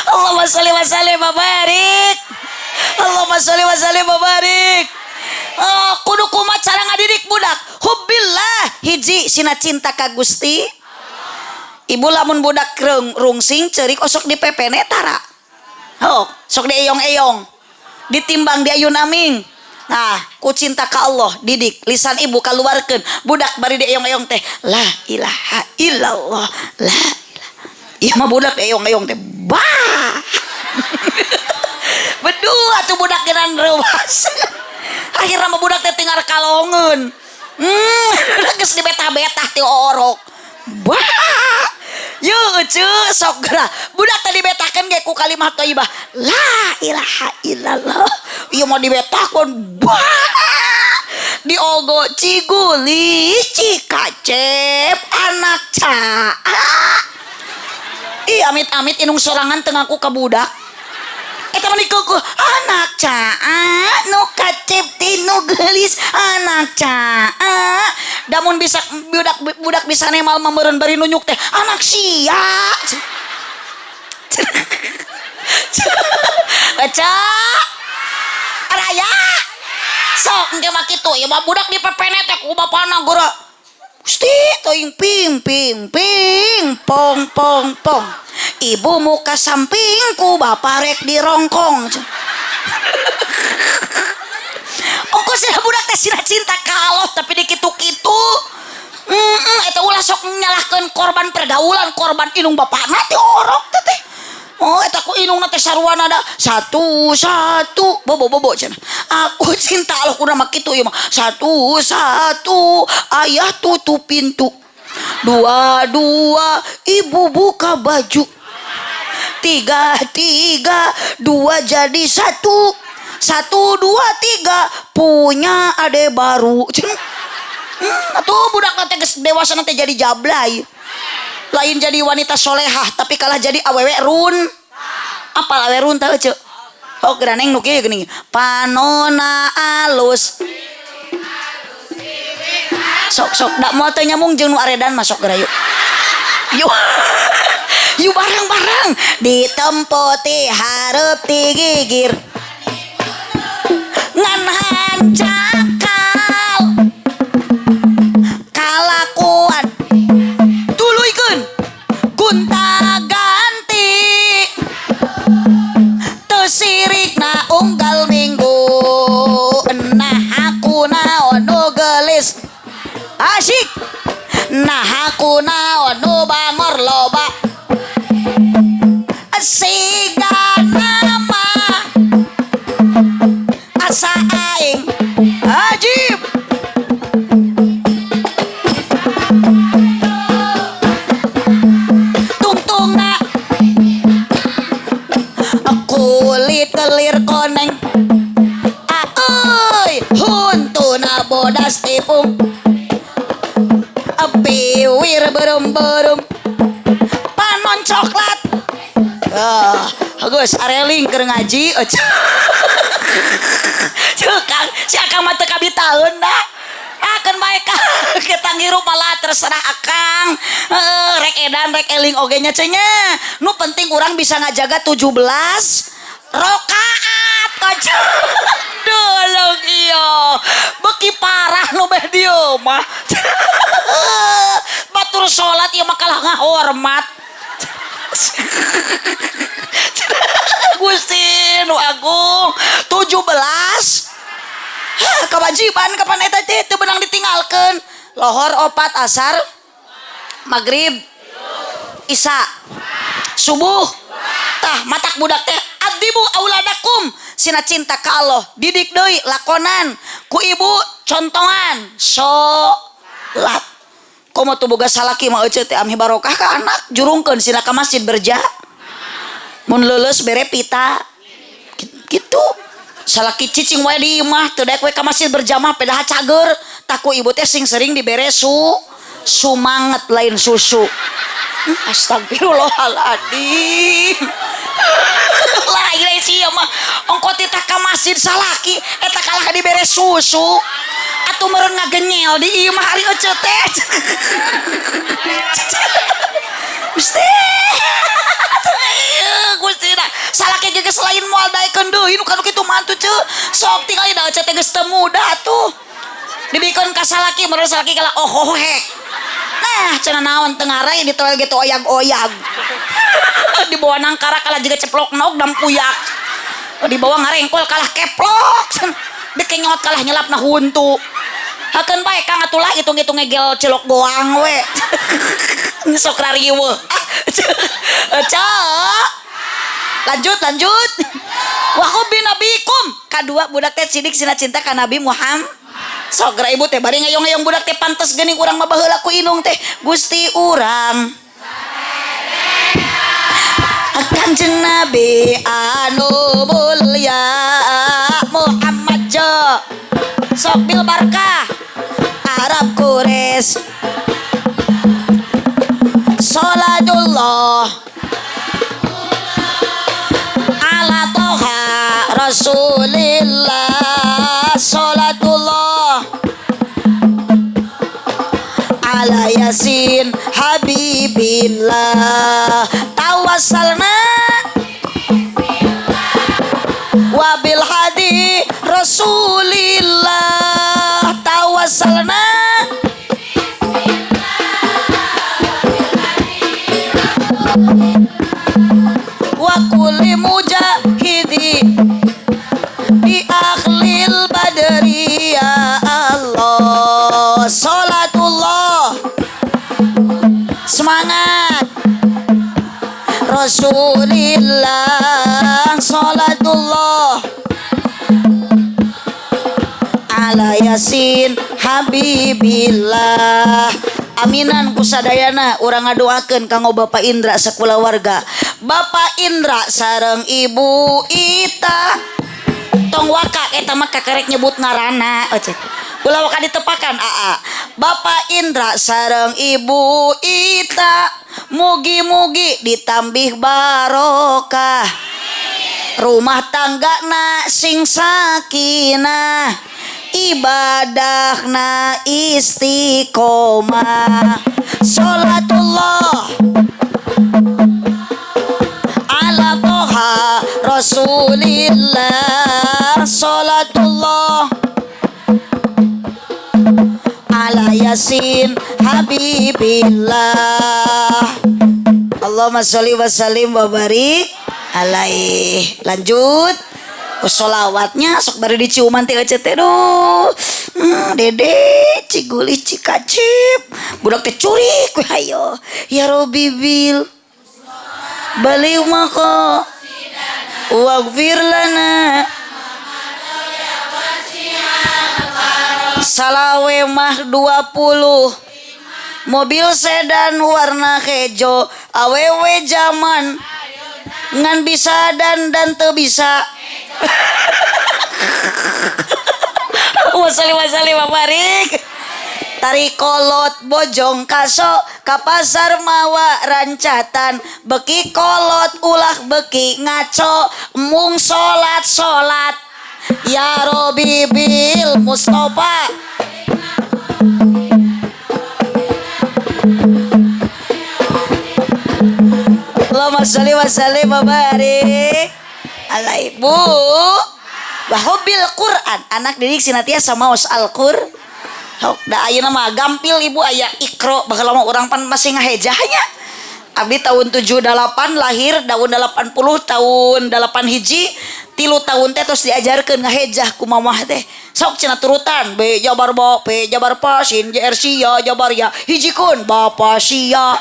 Allahumma sholli wa sallim wa barik. Allahumma sholli wa sallim wa barik. Oh, kudu kumaha cara ngadidik budak? Hubbillah, hiji sina cinta ka Gusti. Ibu, lamun budak rungsing ceurik, osok di pepene tara? Oh, sok dieyong-eyong. Ditimbang diayun aming. Nah, ku cinta ka Allah didik, lisan ibu kaluarkeun, budak bari dieyong-eyong teh la ilaha illallah, la ilaha. Ieu mah budak dieyong-eyong teh bah. Berdua tuh budak geran reuwas. Akhirnya mah budak teh tinggal kalongeun. Geus dibetah-betah ti orok. Bah. Yeuh ceu sok geura. Budak teh dibetahkeun ge ku kalimah thayyibah. La ilaha illallah. Ieu mah dibetahkeun bah. Diogo cigulis cikacep anak caa. Ih, amit-amit indung sorangan teu ngaku ka budak. Eta mah dikeukeun anak caa nu kacep tinu geulis anak caa. Damun bisa budak budak bisa nemal meureun bari nunjuk teh anak sia. Eca raya sok engke mah kitu, ieu mah budak dipepene teh ku bapana geura. Gusti teuing ping ping ping pong pong pong. Ibu muka sampingku bapak rek dirongkong. Ongkos sih budak teh sina cinta ka Allah tapi dikitu-kitu. Eta ulah sok nyalahkeun korban pergaulan, korban indung bapana teh orok teh teh. Oh, eta ku indungna teh saruana da satu satu bobo bobo cenah. Aku cinta Allah kudu mah kitu ieu mah. Satu satu ayah tutup pintu. Dua dua ibu buka baju. Tiga tiga dua jadi satu. Satu dua tiga punya ade baru. Cenah. Atuh budak teh geus dewasa teh jadi jablay. Lain jadi wanita solehah tapi kalah jadi awewe run. Apal awewe run tah ceu? Oh geura neng nu kieu geuning. Panona alus. Sok sok dak moal teu nyambung jeung nu aredan masuk geura yuk. Yuk. Yuk bareng-bareng ditempo ti hareup ti gigir. Ngan hancakal kalakuan tuluykeun gunta ganti teu sirikna unggal minggu nah aku naon nu geulis asik nah aku naon nu bangor loba siga nama asa aing ajib tungtungna kulit kelir koneng aeuy huntuna bodas tipung piwir berem-berem panon coklat. Geus areling keur ngaji. Ceu Kang, si Akang mah teu kabitaeun da. Akeun bae ka kita ngirup malah terserah Akang. Rek edan rek eling oge nya ceu nya. Nu penting urang bisa ngajaga 17 rakaat kaca. Dolong iya. Beuki parah nu beh dieu mah. Batur salat ieu mah kalah ngahormat. Gusti nu agung 17 kewajiban kapan eta teh teu beunang ditinggalkeun. Lohor opat asar maghrib isya subuh tah matak budak teh adibu auladakum sina cinta ka Allah didik deui lakonan ku ibu contongan salat. Komo tuh boga salaki mah euceu teh ameh barokah ka anak jurungkeun sina ka masjid berja mun leuleus bere pita gitu. Salaki cicing wae di imah teu daek we ka masjid berjamaah pedah cager tah ku ibu teh sing sering dibere sumanget lain susu. Astagfirullahaladzim. Lain sia mah ongko titah ka masjid salaki eta kalah dibere susu atuh meureun ngagenyel di imah ari eceu teh. Gusti. Gusti da salaki ge geus lain moal daekeun deui nu kanu kitu mantu ceu. Sok tingali da eceu teh geus teu muda atuh. Dibikeun ka salaki meureun salaki kalah ohohek. Nah cenah naon teu ngarai ditoel ge teu oyag-oyag. Dibawa nangkara kalah jiga ceplok nog dam puyak. Dibawa ngarengkol kalah keplok. Dikenyot kalah nyelapna huntu. Hakeun bae Kang atulah hitung-hitung ngegel cilok goang we. Sok rariweuh. Cok. Lanjut lanjut. Wa hubbi nabikum. Kadua budak teh sidik sina cinta ka Nabi Muhammad. Sok geura ibu teh bari ngayong-ngayong budak teh pantes geuning urang mah baheula ku inung teh. Gusti urang Kanjeng Nabi anu mulya Muhammad jo. Sok bil barkah Arab Quraisy. Salatullah ala toha Rasulillah. Salatullah ala Yasin Habibillah. Tawassalna wabil hadi Rasulillah. Tawassalna wa kulli mujahidi bi akhlil badri ya Allah. Salatullah semangat Rasulillah. Salatullah ala Yasin Habibillah. Aminan kusadayana urang ngadoakeun kanggo Bapak Indra sakulawarga. Bapak Indra sareng Ibu Ita. Tong waka eta mah kakarek nyebut ngaranna. Ulah waka ditepakan aa. Bapak Indra sareng Ibu Ita, mugi-mugi ditambih barokah, rumah tangga na sing sakinah, ibadahna istiqomah. Salatullah ala Toha Rasulillah, salatullah ala Yasin Habibillah. Allahumma sholli wa sallim wa barik alaih. Lanjut ku sholawatnya, sok bari diciuman teh ece teh. Duh, dede ciguli cikacip budak teh curik we. Hayo, ya Robbi bil bali maka waghfir lana. Salawe mah 20, mobil sedan warna hejo, awewe zaman ngan bisa dan dan teu bisa. Wasalli wasalli wa barik. Tari kolot bojong kaso ka pasar mawa rancatan, beki kolot ulah beki ngaco, mung salat salat. Ya Robi bil Mustafa. Allahumma sholli wa sallim wa barik alaihi. Bu, wa hubbil Quran, anak didik sinatiasa maos Al-Qur. Da ayeuna mah gampil, Ibu, aya Iqra. Baheula mah urang pan masih ngahejahnya. Abdi tahun 78 lahir, tahun 80, tahun 8 hiji, 3 tahun teh terus diajarkeun ngahejah ku mamah teh. Sok cenah turutan B jabar ba, P jabar pa, sin JR sia jabar ya, hijikeun bapa sia.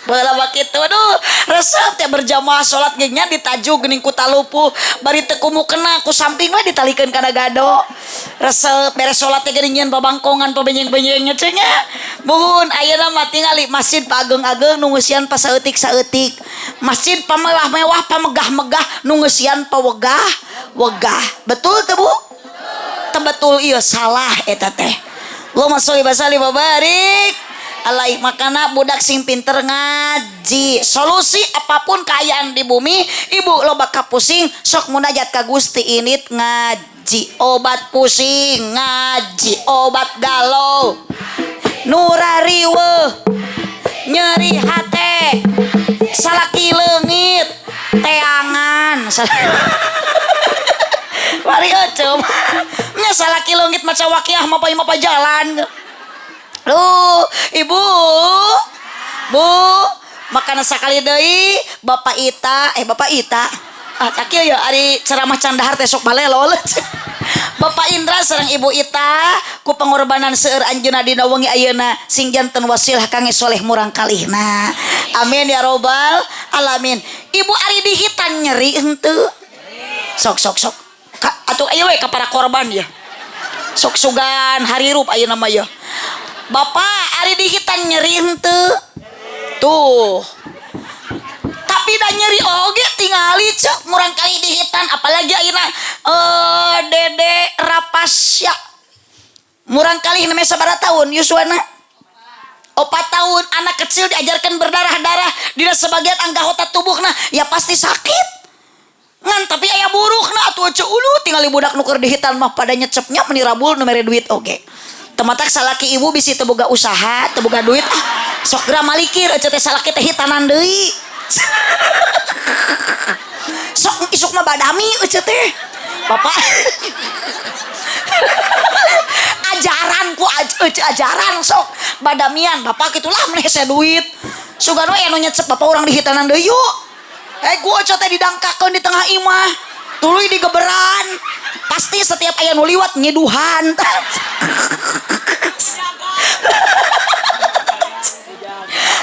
Baheula mah kitu. Aduh, resep teh berjamaah salat ge nya ditaju geuning ku talupuh, bari teu kumukena ku samping we ditalikeun kana gado. Resep beres salat teh geuning nyieun babangkongan pabenyeng-benyeng nya nya. Muhun, ayeuna mah tingali masjid paageng-ageng nu ngeusian pasaeutik-saeutik, masjid pamewah-mewah, pamegah-megah nu ngeusian pawegah wegah. Betul teu, Bu? Teu betul, ieu salah eta teh. Allahumma sholli wa sallim wa barik alai. Makana budak sing pinter ngaji, solusi apapun keayaan di bumi. Ibu loba kapusing, sok munajat ka Gusti, init ngaji. Obat pusing ngaji, obat galau nurariweuh, nyeri hate salaki leungit teangan. Mari ecem nya, salaki leungit maca waqiah mapay mapay jalan. Duh, Ibu. Bu, makana sakali deui Bapak Ita, eh, Bapak Ita. Ah, tak ya ari ceramah can dahar teh sok balelol. Bapak Indra sareng Ibu Ita, ku pengorbanan seueur anjeunna dina wengi ayeuna sing janten wasilah kangge soleh murang kalihna. Amin ya robbal alamin. Ibu, ari dihitan nyeri henteu? Sok sok sok. Ka, atuh ayo we ka para korban ya. Sok sugan harirup ayeuna mah ya. Bapak, ari dihitan nyeri henteu? Tuh. Tapi da nyeri oge tingali cek murang kali dihitan, apalagi ayeuna Dede Rapasya. Murang kali namanya sabaraha tahun yuswana? 4 tahun, anak kecil diajarkan berdarah-darah dina sebagian anggota tubuhna, ya pasti sakit. Ngan tapi aya burukna atuh ceu ulu, tingali budak nu keur dihitan mah pada nyecepnya meni rabul nu mere duit oge. Tematak salaki ibu bisi teu boga usaha, teu boga duit, ah sok geura malikir ece teh, salaki teh hitanan deui. Sok isuk mah badami ece teh. Bapak ajaran ku ece, ajaran sok badamian bapak gitulah, mun hese duit. Sugan we anu nyecep bapak urang dihitanan deui yuk. Eh, gua ece teh didangkakeun di tengah imah. Tuluy digeberan. Pasti setiap aya nu liwat nyiduhan.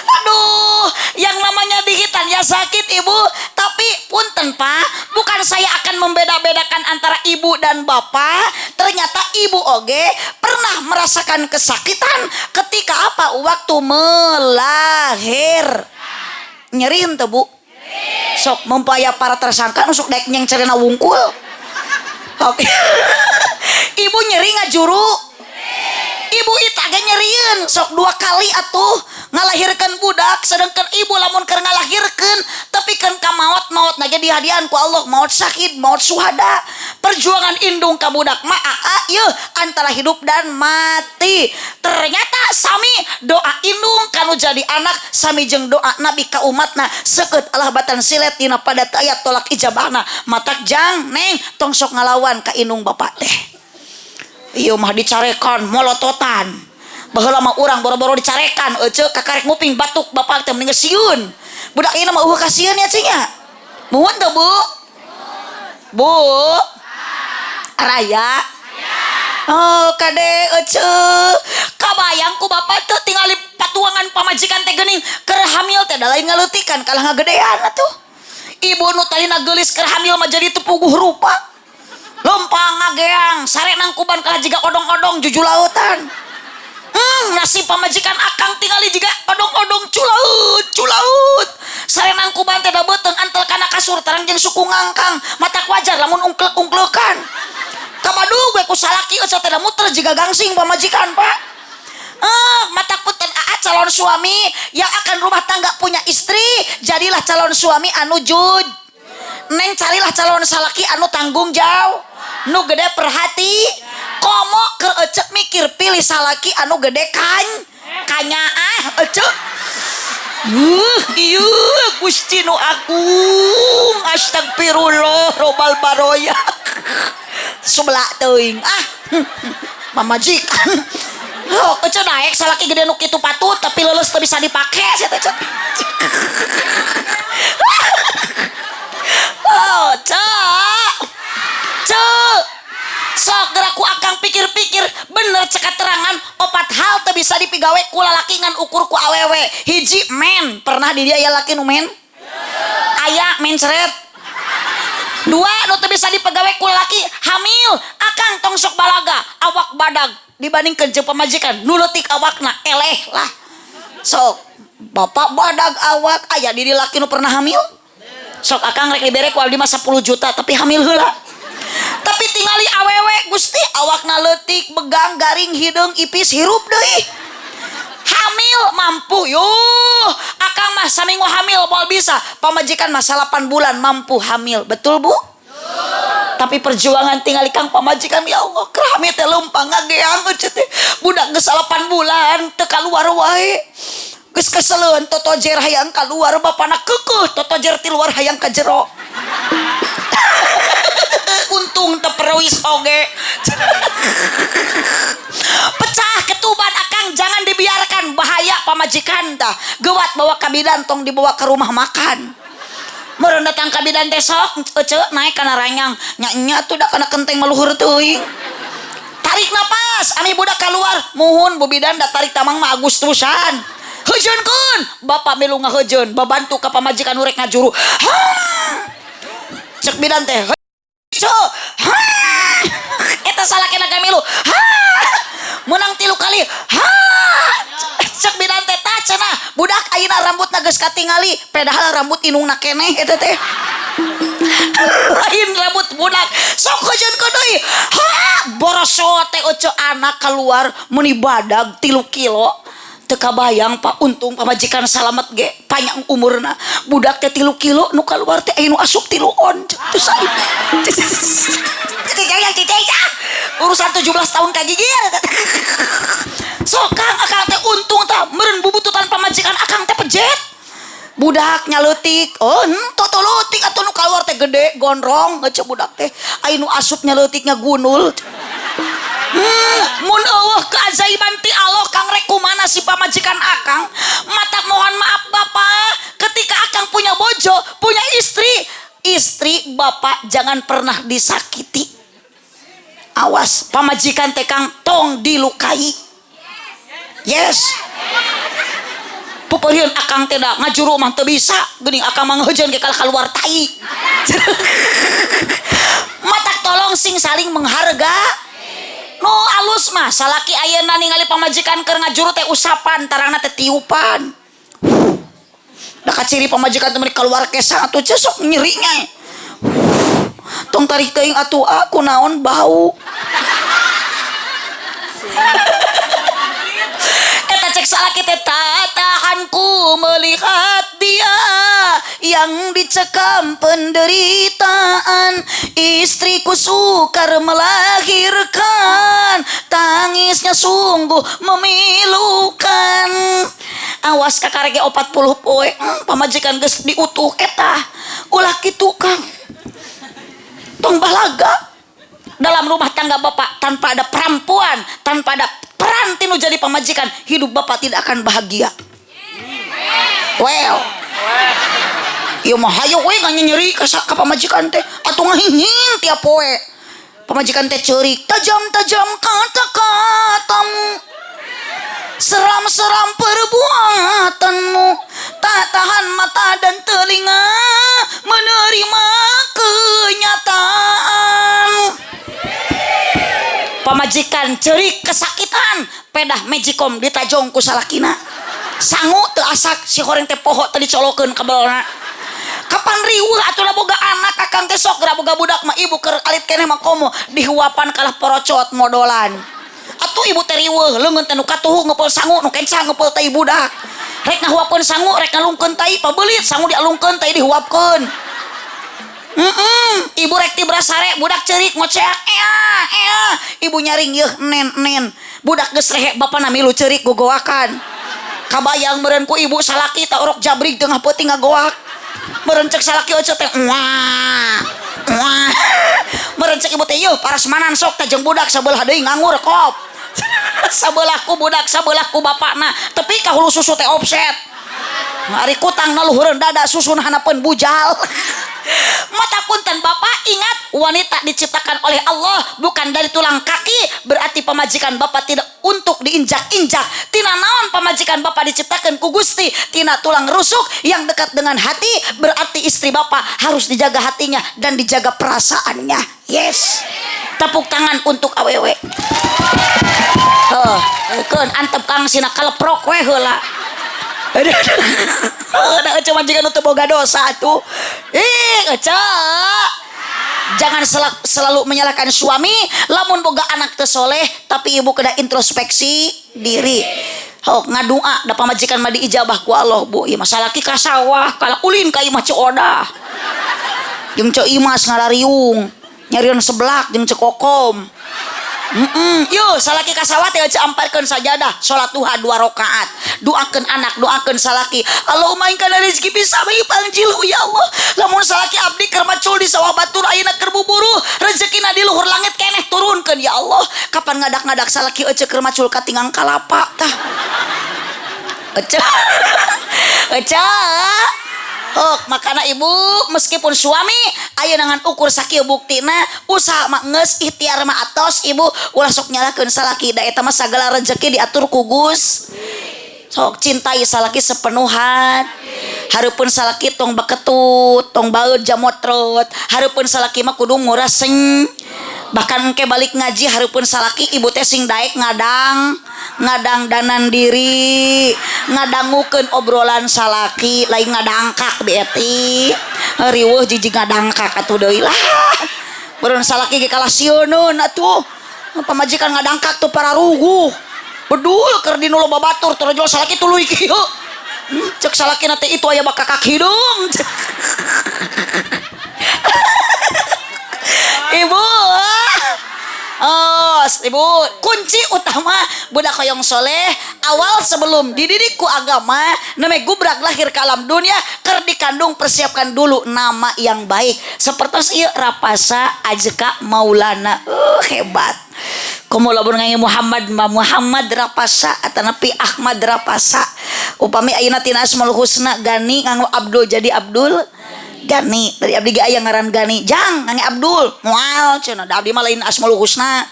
Aduh, yang namanya dihitan ya sakit, Ibu. Tapi punten, Pak, bukan saya akan membeda-bedakan antara ibu dan bapak. Ternyata ibu oge pernah merasakan kesakitan ketika apa? Waktu melahir. Nyeri henteu, Bu? Sok mempaya para tersangka nusuk daek nyengcerena wungkul. Oke. Ibu nyeri ngajuru, ibu ita ge nyerieun sok 2 kali atuh ngalahirkeun budak, sedangkan ibu lamun keur ngalahirkeun tapi kan ka maot, maot na ge dihadian ku Allah, maot syahid, maot suhada. Perjuangan indung ka budak mah aa yeuh antara hidup dan mati. Ternyata sami doa indung kanu jadi anak sami jeung doa nabi ka umatna, seukeut Allah batan silet dina padat ayat tolak ijabahna. Matak jang neng tong sok ngalawan ka indung bapak teh. Ieu mah dicarekan molototan. Baheula mah urang boro-boro dicarekan ece kakarek nguping batuk bapak teh mending sieun. Budak ieu mah eueuh kasieun ya cing nya. Muhun teu Bu? Bu. Raya. Oh kade ece. Kabayang ku bapak teh tingali patuangan pamajikan teh geuning keur hamil teh da lain ngaleutikan kalah ngagedean atuh. Ibu nu tadina geulis keur hamil mah jadi teu puguh rupa. Lempang ngageang sare nangkuban kalah jiga odong-odong jujulautan. Nasib pamajikan akang tingali jiga odong-odong culaut culaut. Sare nangkuban teh da beuteung antel kana kasur tarang jeung suku ngangkang, matak wajar lamun ungklek-ungklekan. Kabadug we ku salaki eueuh teh da muter jiga gangsing pamajikan Pak. Matak punten aa calon suami yang akan rumah tangga punya istri, jadilah calon suami anu jud. Neng carilah calon salaki anu tanggung jawab, nu gede perhati, komo ke ecek mikir pilih salaki anu gede kan kanyaah ecek. Ieu Gusti nu agung, astagfirullah robal baroya. Sebelah teuing ah mamajikan. Oh, ecek daek salaki gede nu kitu patut tapi leuleus teu bisa dipake sia teh ecek. Oh, cek. Cek. Sok geraku akang pikir-pikir bener cek keterangan 4 hal teu bisa dipigawe ku lalaki ngan ukur ku awewe. Hiji men, pernah di dia aya laki nu men? Aya mencret. 2 nu teu bisa dipegawe ku lalaki hamil. Akang tong sok balaga, awak badag dibandingkeun jeung pamajikan nu leutik awakna eleh lah. Sok bapak badag awak aya di dia laki nu pernah hamil? Sok akang rek dibere ku abdi mah 10 juta tapi hamil heula. Tapi tingali awewe Gusti awakna leutik begang garing hideung ipis hirup deui. Hamil mampu yuh. Akang mah saminggu hamil moal bisa. Pamajikan mah 8 bulan mampu hamil. Betul Bu? Tapi perjuangan tingali kang pamajikan ya Allah keur hamil teh leumpang ngageang eueuh teh. Budak geus 8 bulan teu kaluar wae. Geus keseleun totojer hayang kaluar bapana keukeuh totojer ti luar hayang ka jero. Untung teu perwis oge. Pecah ketuban akang jangan dibiarkan bahaya pamajikan tah. Gewat bawa ka bidan tong dibawa ke rumah makan. Meureun datang ka bidan teh sok ece naik kana ranyang nya nya tuh da kana kenteng maluhur teuing. Tarik napas ami budak keluar muhun bu bidan da tarik tamang mah Agustusan. Heujeunkeun bapak milu ngahejeun babantu ka pamajikan nu rek ngajuru. Ha! Cek bidan teh heujeun. Ha! Eta salakina kamilu. Ha! Menang 3 kali. Ha! Cek bidan teh tah cenah budak ayeuna rambutna geus katingali padahal rambut indungna keneh eta teh. Lain rambut budak sok heujeunkeun deui. Ha! Borosot teh euceu anak keluar meuni badag 3 kilo. Teu kabayang Pak untung pamajikan salamet ge panjang umurna budak teh 3 kilo nu kaluar teh aya nu asup 3 on teu saib. Urusan 17 tahun ka gigir. Sok Kang akang teh untung tah meureun bubututan pamajikan akang teh pejet. Budak nyaleutik oh henteu teu leutik atuh nu kaluar teh gede gondrong ngece budak teh aya nu asup nyaleutiknya gunul. Mun eueuh keajaiban ti Allah Kang rek kumana si pamajikan akang. Mata mohon maaf bapak, ketika akang punya bojo, punya istri, istri bapak jangan pernah disakiti. Awas pamajikan teh Kang tong dilukai. Yes. Pupeureun akang teh da ngajuru mah teu bisa, geuning akang mah ngeujeun ge kalah kaluar tai. Matak tolong sing saling mengharga. Nu alus mah salaki ayeuna ningali pamajikan keur ngajuru teh usapan tarangna teh tiupan. Da kaciri pamajikan teh meuni kaluar kesang atuh ceu sok nyerinya. Tong tarik teuing atuh aku naon bau. Eta cek salaki teh, tak tahanku melihat dia yang dicekam penderitaan, istriku sukar melahirkan, tangisnya sungguh memilukan. Awas kakarege 40 poe, pamajikan geus diutuh. Eta ulah kitu, Kang. Tong balaga dalam rumah tangga bapak. Tanpa ada perempuan, tanpa ada peran tinu jadi pamajikan, hidup bapak tidak akan bahagia. Well, ieu mah hayu we nyeri ka ka pamajikan teh atuh, ngahinging tiap poe. Pamajikan teh ceurik, tajam-tajam kata-katamu, seram-seram perbuatanmu, tak tahan mata dan telinga menerima kenyataan. Pamajikan cerik kesakitan, pedah magicom ditajong ku salakina, sangu teu asak, si horeng teh poho teu dicolokeun kabelna. Kapan riweuh atuh boga anak? Akang teh sok geura boga budak mah, ibu keur alit keneh mah komo dihuapan kalah porocot modolan atuh. Ibu teh riweuh, leungeun teh nu katuhu ngepeul sangu, nu kenca ngepeul tai budak. Rek ngahuapkeun sangu, rek ngalungkeun tai, pabelit sangu dialungkeun, tai dihuapkeun. Ibu rek tibra sare, budak cerik ngoceak, ea ea. Ibu nyaring, yeuh nen nen. Budak geus rehe, bapana milu ceurik gogoakan. Kabayang meureun ku ibu salaki ta orok jabrig tengah peuting ngagoak. Meureun cek salaki ece teh wah wah. Meureun cek ibu teh, yeuh parasmanan sok teh jeung budak sabelah deui nganggur kop. Sabelah ku budak, sabelah ku bapakna. Tepi ka hulu susu teh offset. Ari kutang na luhureun dada, susun hanapeun bujal. Mata punten, bapak, ingat, wanita diciptakan oleh Allah bukan dari tulang kaki, berarti pamajikan bapak tidak untuk diinjak-injak. Tina naon pamajikan bapak diciptakan ku Gusti? Tina tulang rusuk yang dekat dengan hati, berarti istri bapak harus dijaga hatinya dan dijaga perasaannya. Yes. Tepuk tangan untuk awewe. Heuh, keun antep Kang, sina kaleprok we heula. Aduh, aduh, ece majikan teu boga dosa tuh. Ih, ece. Jangan selalu menyalahkan suami, lamun boga anak teu soleh, tapi ibu kena introspeksi diri. Oh, ngadua da pamajikan mah diijabah ku Allah, Bu. Ieu mah salaki ka sawah, kalah ulin ka imah Ceu Odah. Jeung Ceu Imas ngarariung, nyarian seblak jeung Ceu Kokom. Yuk, salaki ka sawah teh ece amparkeun sajadah, salat duha dua rakaat. Doakeun anak, doakeun salaki. Allahumma in kana rezeki bisa panjilhu ya Allah. Lamun salaki abdi keur macul di sawah batur, ayeuna keur buburuh, rezekina di luhur langit keneh turunkeun ya Allah. Kapan ngadak-ngadak salaki ece keur macul katingang kalapa tah. Ece. Ece. Oh, makana ibu, meskipun suami aya dengan ukur sakieu buktina, usaha mah geus, ikhtiar mah atos, ibu ulah sok nyalahkeun salaki, da eta mah sagala rezeki diatur ku Gusti. Sok cintai salaki sepenuh hati. Hareupeun salaki tong baketut, tong baeud jamotrot. Hareupeun salaki mah kudu nguraseng. Bahkan engke balik ngaji hareupeun salaki, ibu teh sing daek ngadang ngadangdanan diri, ngadangukeun obrolan salaki, lain ngadangkak beti riweuh jijik ngadangkak atuh deui lah. Beureun salaki ge kalah sieuneun atuh, pamajikan ngadangkak tuh pararuguh bedul keur dinu loba batur torojol salaki tuluy kieu. Cek salaki teh itu aya bakakak hidung. Ibu. Oh, ibu, kunci utama budak hoyong soleh, awal sebelum dididik ku agama, namanya gubrak lahir ke alam dunia, keur dikandung persiapkan dulu nama yang baik. Seperti ieu Rapasa Ajka Maulana. Hebat. Komo lamun ngange Muhammad ma Muhammad Rapasa atanapi Ahmad Rapasa. Upami ayeuna tina Asmaul Husna Gani nganggo Abdul jadi Abdul Gani. Dari abdi ge aya ngaran Gani, jang ngange Abdul moal cenah, da abdi mah lain Asmaul Husna.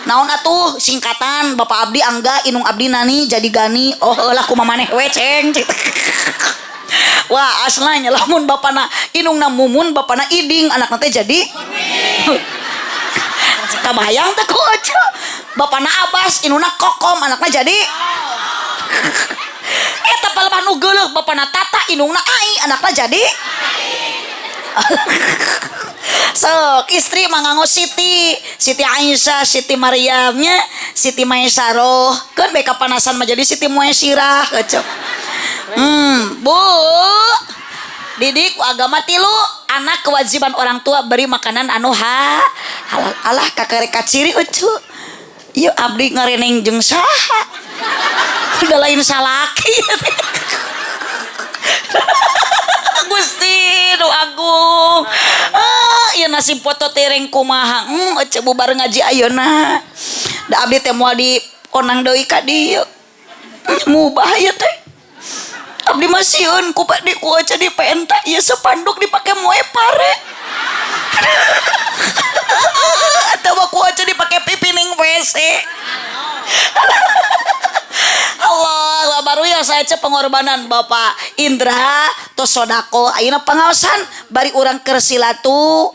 Naon atuh singkatan, bapak abdi Angga, inung abdi Nani, jadi Gani. Oh lah, kumaha maneh we, ceng. Wah, aslanya lamun bapana inungna Mumun, bapana Iding, anakna teh jadi kabayang teh ku ece. Bapana Abbas, inungna Kokom, anakna jadi eta palebah nu geuleuh, bapana Tata, inungna Ai, anakna jadi. Sok istri mah nganggo Siti, Siti Aisyah, Siti Maryamnya, Siti Maisaroh. Kan bae kapanasan mah jadi Siti Muaisirah kecep. Bu. Didik agama tilu, anak kewajiban orang tua beri makanan anu ha halal. Alah, kakarek kaciri ucu. Ieu abdi ngareneng jeung saha? Udah lain salaki. Gusti nu agung. Ah, ieu nasib foto tereng kumaha? Ece bubar ngaji ayeuna. Da abdi teh moal di onang deui ka dieu. Mubah ieu teh. Abdi mah sieun ku di ku ece dipenta ieu sepanduk dipake moe pare. Atawa ku ece dipake pipining WC. Allah baru ya saya cek pengorbanan Bapak Indra tos sodako ayeuna pengaosan bari urang keur silatu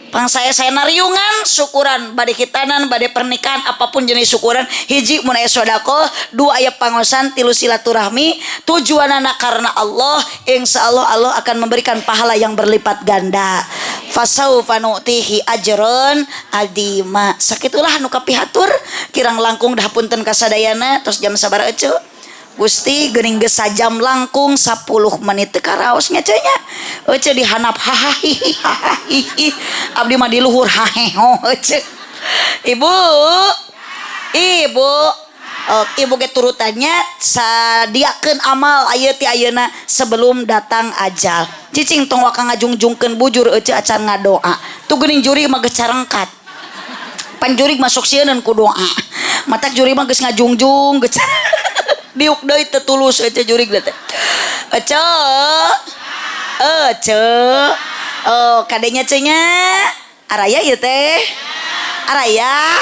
pang saya nariungan syukuran bade khitanan, bade pernikahan, apapun jenis syukuran. Hiji, mun aya sodako. Dua, aya pangosan. Tilu, silaturahmi. Tujuanana karena Allah, insya Allah Allah akan memberikan pahala yang berlipat ganda. Fasaufa nu'tihi ajron adima. Sakitulah nu kapihatur, kirang langkung dah punten kasadayana. Tos jam sabaraha ece? Gusti, geuning geus sajam langkung 10 menit teu karaos nya nya. Ece dihanap hahahihi hahahihi. Abdi mah di luhur haheho ece. Ibu. Ibu. Oh, ibu ge turutannya sadiakeun amal ayeuna ti ayeuna sebelum datang ajal. Cicing tong waka ngajungjungkeun bujur ece acan ngadoa. Tuh geuning jurig mah geus carengkat. Pan jurig masuk sieun ku doa. Matak jurig mah geus ngajungjung geus diuk deui teu tulus ece jurig teh. Ece. Ece. Oh, kadenya cennya. Araya ieu teh. Araya.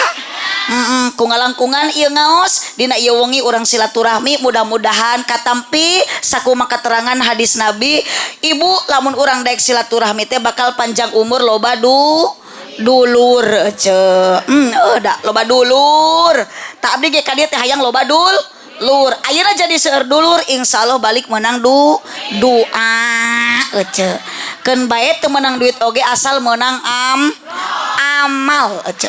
Ku ngalangkungan ieu ngaos dina ieu wengi urang silaturahmi, mudah-mudahan katampi sakuma keterangan hadis Nabi. Ibu, lamun urang daek silaturahmi teh bakal panjang umur, loba du dulur ece. Da loba dulur. Tak abdi ge ka dieu teh hayang loba dul lur. Ayeuna jadi seueur dulur, insyaallah balik menang du doa ece. Keun bae teu menang duit oge asal menang amal ece.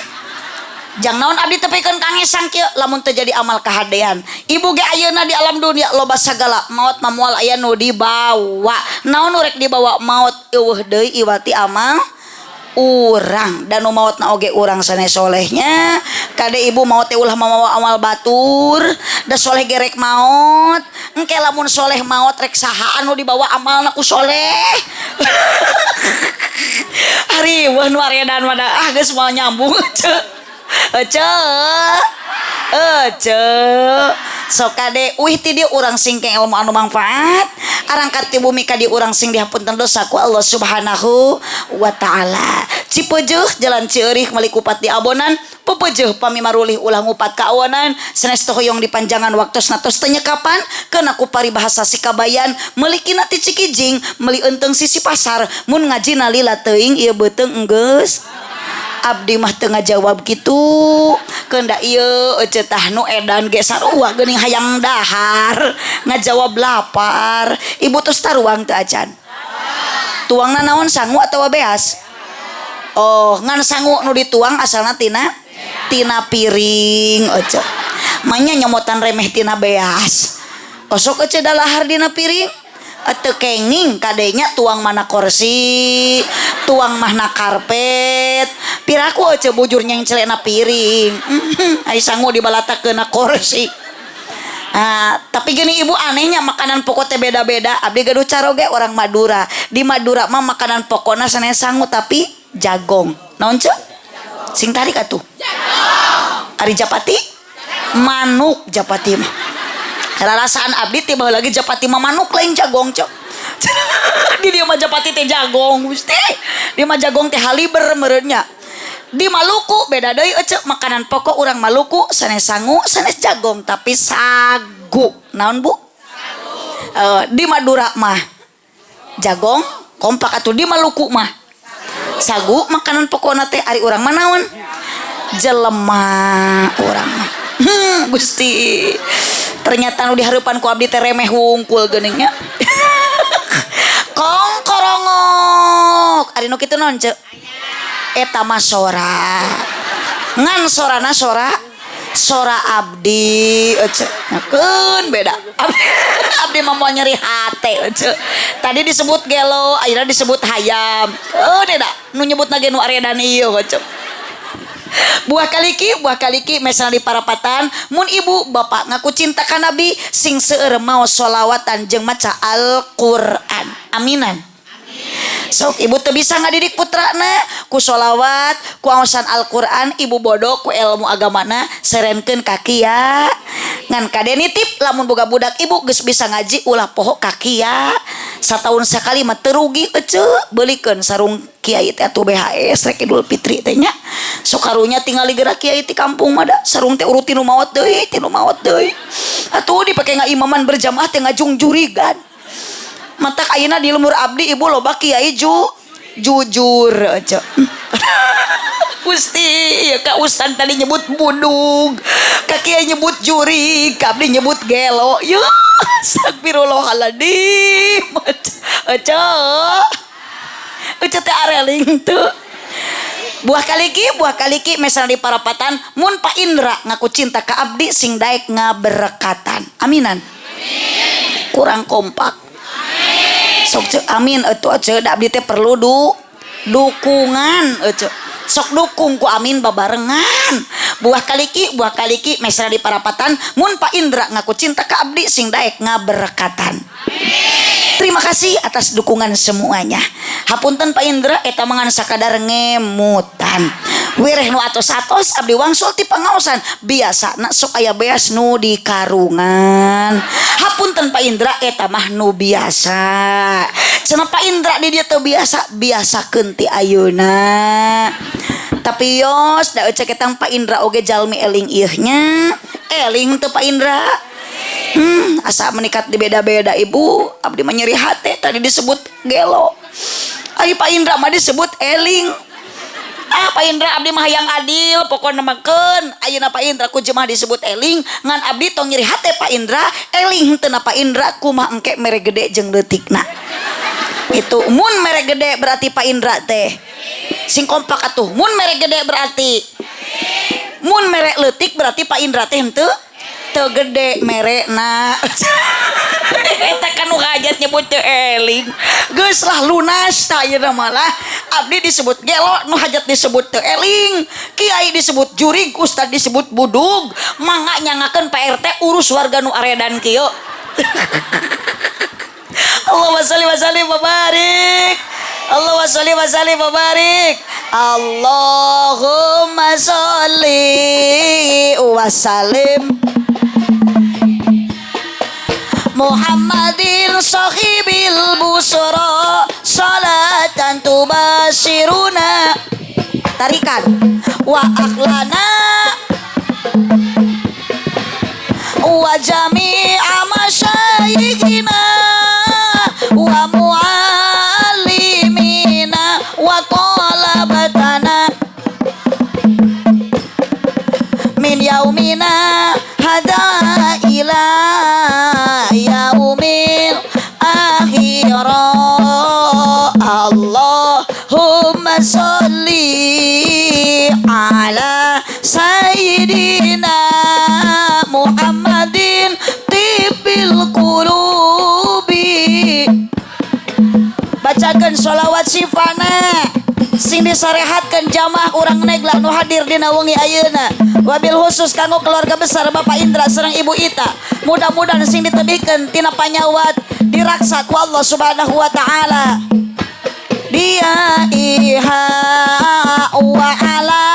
Jang naon abdi tepikeun kangesang kieu lamun teu jadi amal kahadean. Ibu ge ayeuna di alam dunia loba sagala, maot mah moal aya nu dibawa. Naon nu rek dibawa maot? Eueuh deui iwati amal urang dan nu maotna oge urang sanes solehnya. Kade ibu, maot teh ulah mamawa amal batur, da soleh gerek maot. Engke lamun soleh maot rek saha anu dibawa amalna ku soleh? Ari wah nu aredan mah ah geus moal nyambung ece. Ece. Ece. Sok kade uih ti dieu urang singkeng ilmu anu manfaat, arangkat ti bumi ka dieu urang sing dihapunten dosa ku Allah Subhanahu wa taala. Cipeujeuh jalan Cieurih meuli kupat di abonan, pepeujeuh pami marulih ulah ngupat ka awanan. Sanes teu hoyong dipanjangan waktosna, tos teu nyekapan keuna ku paribahasa sikabayan, meuli kina ti Cikijing, meuli eunteung sisi pasar, mun ngajina lila teuing ieu beuteung enggeus. Abdi mah teu ngajawab kitu keun da ieu ece tah nu edan ge sarua geuning hayang dahar ngajawab lapar. Ibu tos taruang teu acan? Tuangna naon, sangu atawa beas? Oh, ngan sangu nu dituang asalna tina tina piring ece. Manya nyomotan remeh tina beas. Osok ece dalahar dina piring teu kenging kadenya. Tuang mana kursi, tuang mana karpet, piraku ece bujur nyengcelena piring. Ai sangu dibalatakeun na kursi. Ah, tapi gini ibu, anehnya makanan pokok teh beda-beda. Abdi gaduh caroge orang Madura. Di Madura mah makanan pokokna sanes sangu tapi jagong. Naon ce? Sing tarik atuh. Ari japati? Manuk japati mah. Rarasaan abdi tiba lagi japati mah manuk lain jagong cok. Di dieu mah japati teh jagong Gusti. Di mah jagong teh haliber meureunnya. Di Maluku beda deui ece, makanan pokok urang Maluku sanes sangu, sanes jagong, tapi sagu. Naon, Bu? Di Madura mah jagong kompak atuh, di Maluku mah sagu makanan pokokna teh. Ari urang mah naon? Jelema urang mah. Gusti, ternyata nu dihareupan ku abdi teh remeh wungkul geuning nya. Kong korongok ari nu kitu naon ce? Eta mah sora ngan sorana sora sora abdi ece. Keun beda abdi, abdi mah moal nyeri hate ece. Tadi disebut gelo, ayeuna disebut hayam. Oh, beda nu nyebut ge nu aredan ieu ece. Buah kaliki, buah kaliki, misalnya di parapatan, mun ibu bapak ngaku cinta ka Nabi, sing seueur maos sholawatan jeung maca Al-Qur'an. Aminan. Sok ibu teu bisa ngadidik putrana ku sholawat, ku aosan Al-Qur'an, ibu bodoh ku ilmu agamana, serenkeun kaki ya. Ngan kade nitip, lamun boga budak ibu geus bisa ngaji, ulah poho kaki ya. Sataun sekali mah teu rugi ece, beulikeun sarung kiai teh atuh BHS rek Idul Fitri teh nya. Sok karunya tinggal gerak kiai ti kampung mah da sarung teh urut tinu maot deui, tinu maot deui. Atuh dipake ngaimaman berjamaah teh ngajungjurigan. Matak ayeuna di lembur abdi ibu loba kiai jujur aja. Gusti ya, ka ustad tadi nyebut budug, ka kiai nyebut jurig, ka abdi nyebut gelo ya. Astagfirullahaladzim. Ece, ece teh areling tuh. Buah kaliki, buah kaliki, misalnya di parapatan, mun Pak Indra ngaku cinta ka abdi, sing daek ngaberkatan. Aminan. Kurang kompak. Sok cek amin atuh ece, da abdi teh perlu dukungan ece. Sok dukung ku amin babarengan. Buah kaliki, buah kaliki, misalnya di parapatan, mun Pak Indra ngaku cinta ka abdi, sing daek ngaberkatan. Terima kasih atas dukungan semuanya. Hapunten Pak Indra, eta mangan sakadar ngemutan. Wireh nu atos-atos abdi wangsul ti pangaosan. Biasa nak sok aya beas nu di karungan. Hapunten Pak Indra, eta mah nu biasa. Cenah Pak Indra di dieu teu biasa, biasakeun ti ayeuna. Tapi yos da ece ketang Pak Indra oge jalmi eling ieu nya. Eling teu Pak Indra? Asa menikat di beda-beda ibu, abdi mah nyeri hate tadi disebut gelo. Ari Pak Indra mah disebut eling. Ah Pak Indra, abdi mah hayang adil, pokokna mah keun. Ayeuna Pak Indra ku jemaah disebut eling, ngan abdi tong nyeri hate Pak Indra, eling henteu Pak Indra kumaha engke mere gede jeung leutikna. Itu mun mere gede berarti Pak Indra teh. Sing kompak atuh, mun mere gede berarti mun mere leutik berarti Pak Indra teh henteu teu gede mere na. Eta kan nu hajat nyebut teu eling. Geus lah, lunas tah ayeuna malah. Abdi disebut gelo, nu hajat disebut teu eling, kiai disebut jurig, ustad disebut budug. Mangga nyangakeun Pak RT urus warga nu aredan kieu. Allahumma sholli wa sallim wa barik. Allahumma sholli wa sallim wa barik. Allahumma sholli wa sallim Muhammadin sahibil busra salatan tubasiruna tarikan wa akhlana wa jami'a masyayikhina wa muallimina wa talabatana min yaumina hada ila yaumil akhirah. Allahumma sholli ala sayyidina Muhammadin tibbil qulubi. Bacakan sholawat sifana sing disarehatkeun jamaah urang Negla nu hadir dina wengi ayeuna, wabil khusus kanggo keluarga besar Bapak Indra sareng Ibu Ita. Mudah-mudahan sing ditebihkeun tina panyawat diraksa ku Allah Subhanahu wa taala. Dia iha wa ala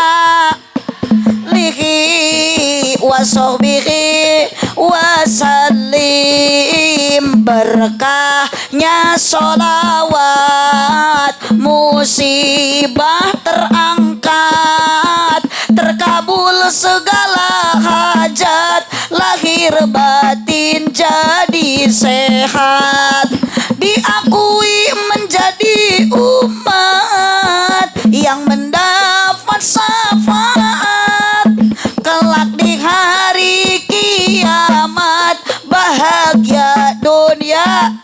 lihi wa sahbihi wa salim. Berkahnya solawat, musibah terangkat, terkabul segala hajat, lahir batin jadi sehat, diakui menjadi umat yang mendapat syafaat kelak di hari kiamat, bahagia dunia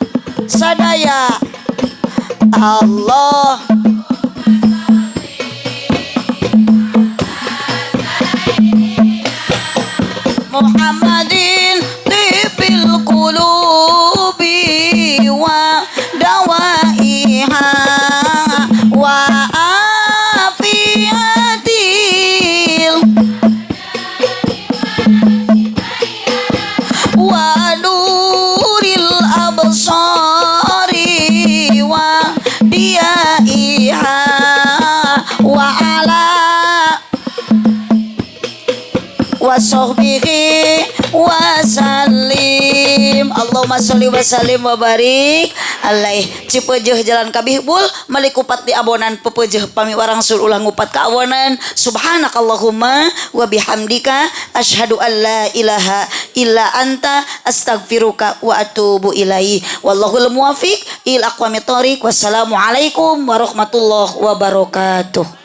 sadaya. Allah. Muhammadin tibbil qulubi wa dawaiha wa afiyatil wa nuril absari wa diyaiha wa ala wa sahbihi wa sallim. Allahumma sholli wa sallim wa barik alaih. Cipeujeuh jalan kabihbul meuli kupat di abonan, pepeujeuh pami warangsul ulah ngupat ka awonan. Subhanakallahumma wa bihamdika, asyhadu an la ilaha illa anta, astaghfiruka wa atubu ilaih. Wallahul muwafiq ila aqwamit thoriq. Wassalamualaikum warahmatullahi wabarakatuh.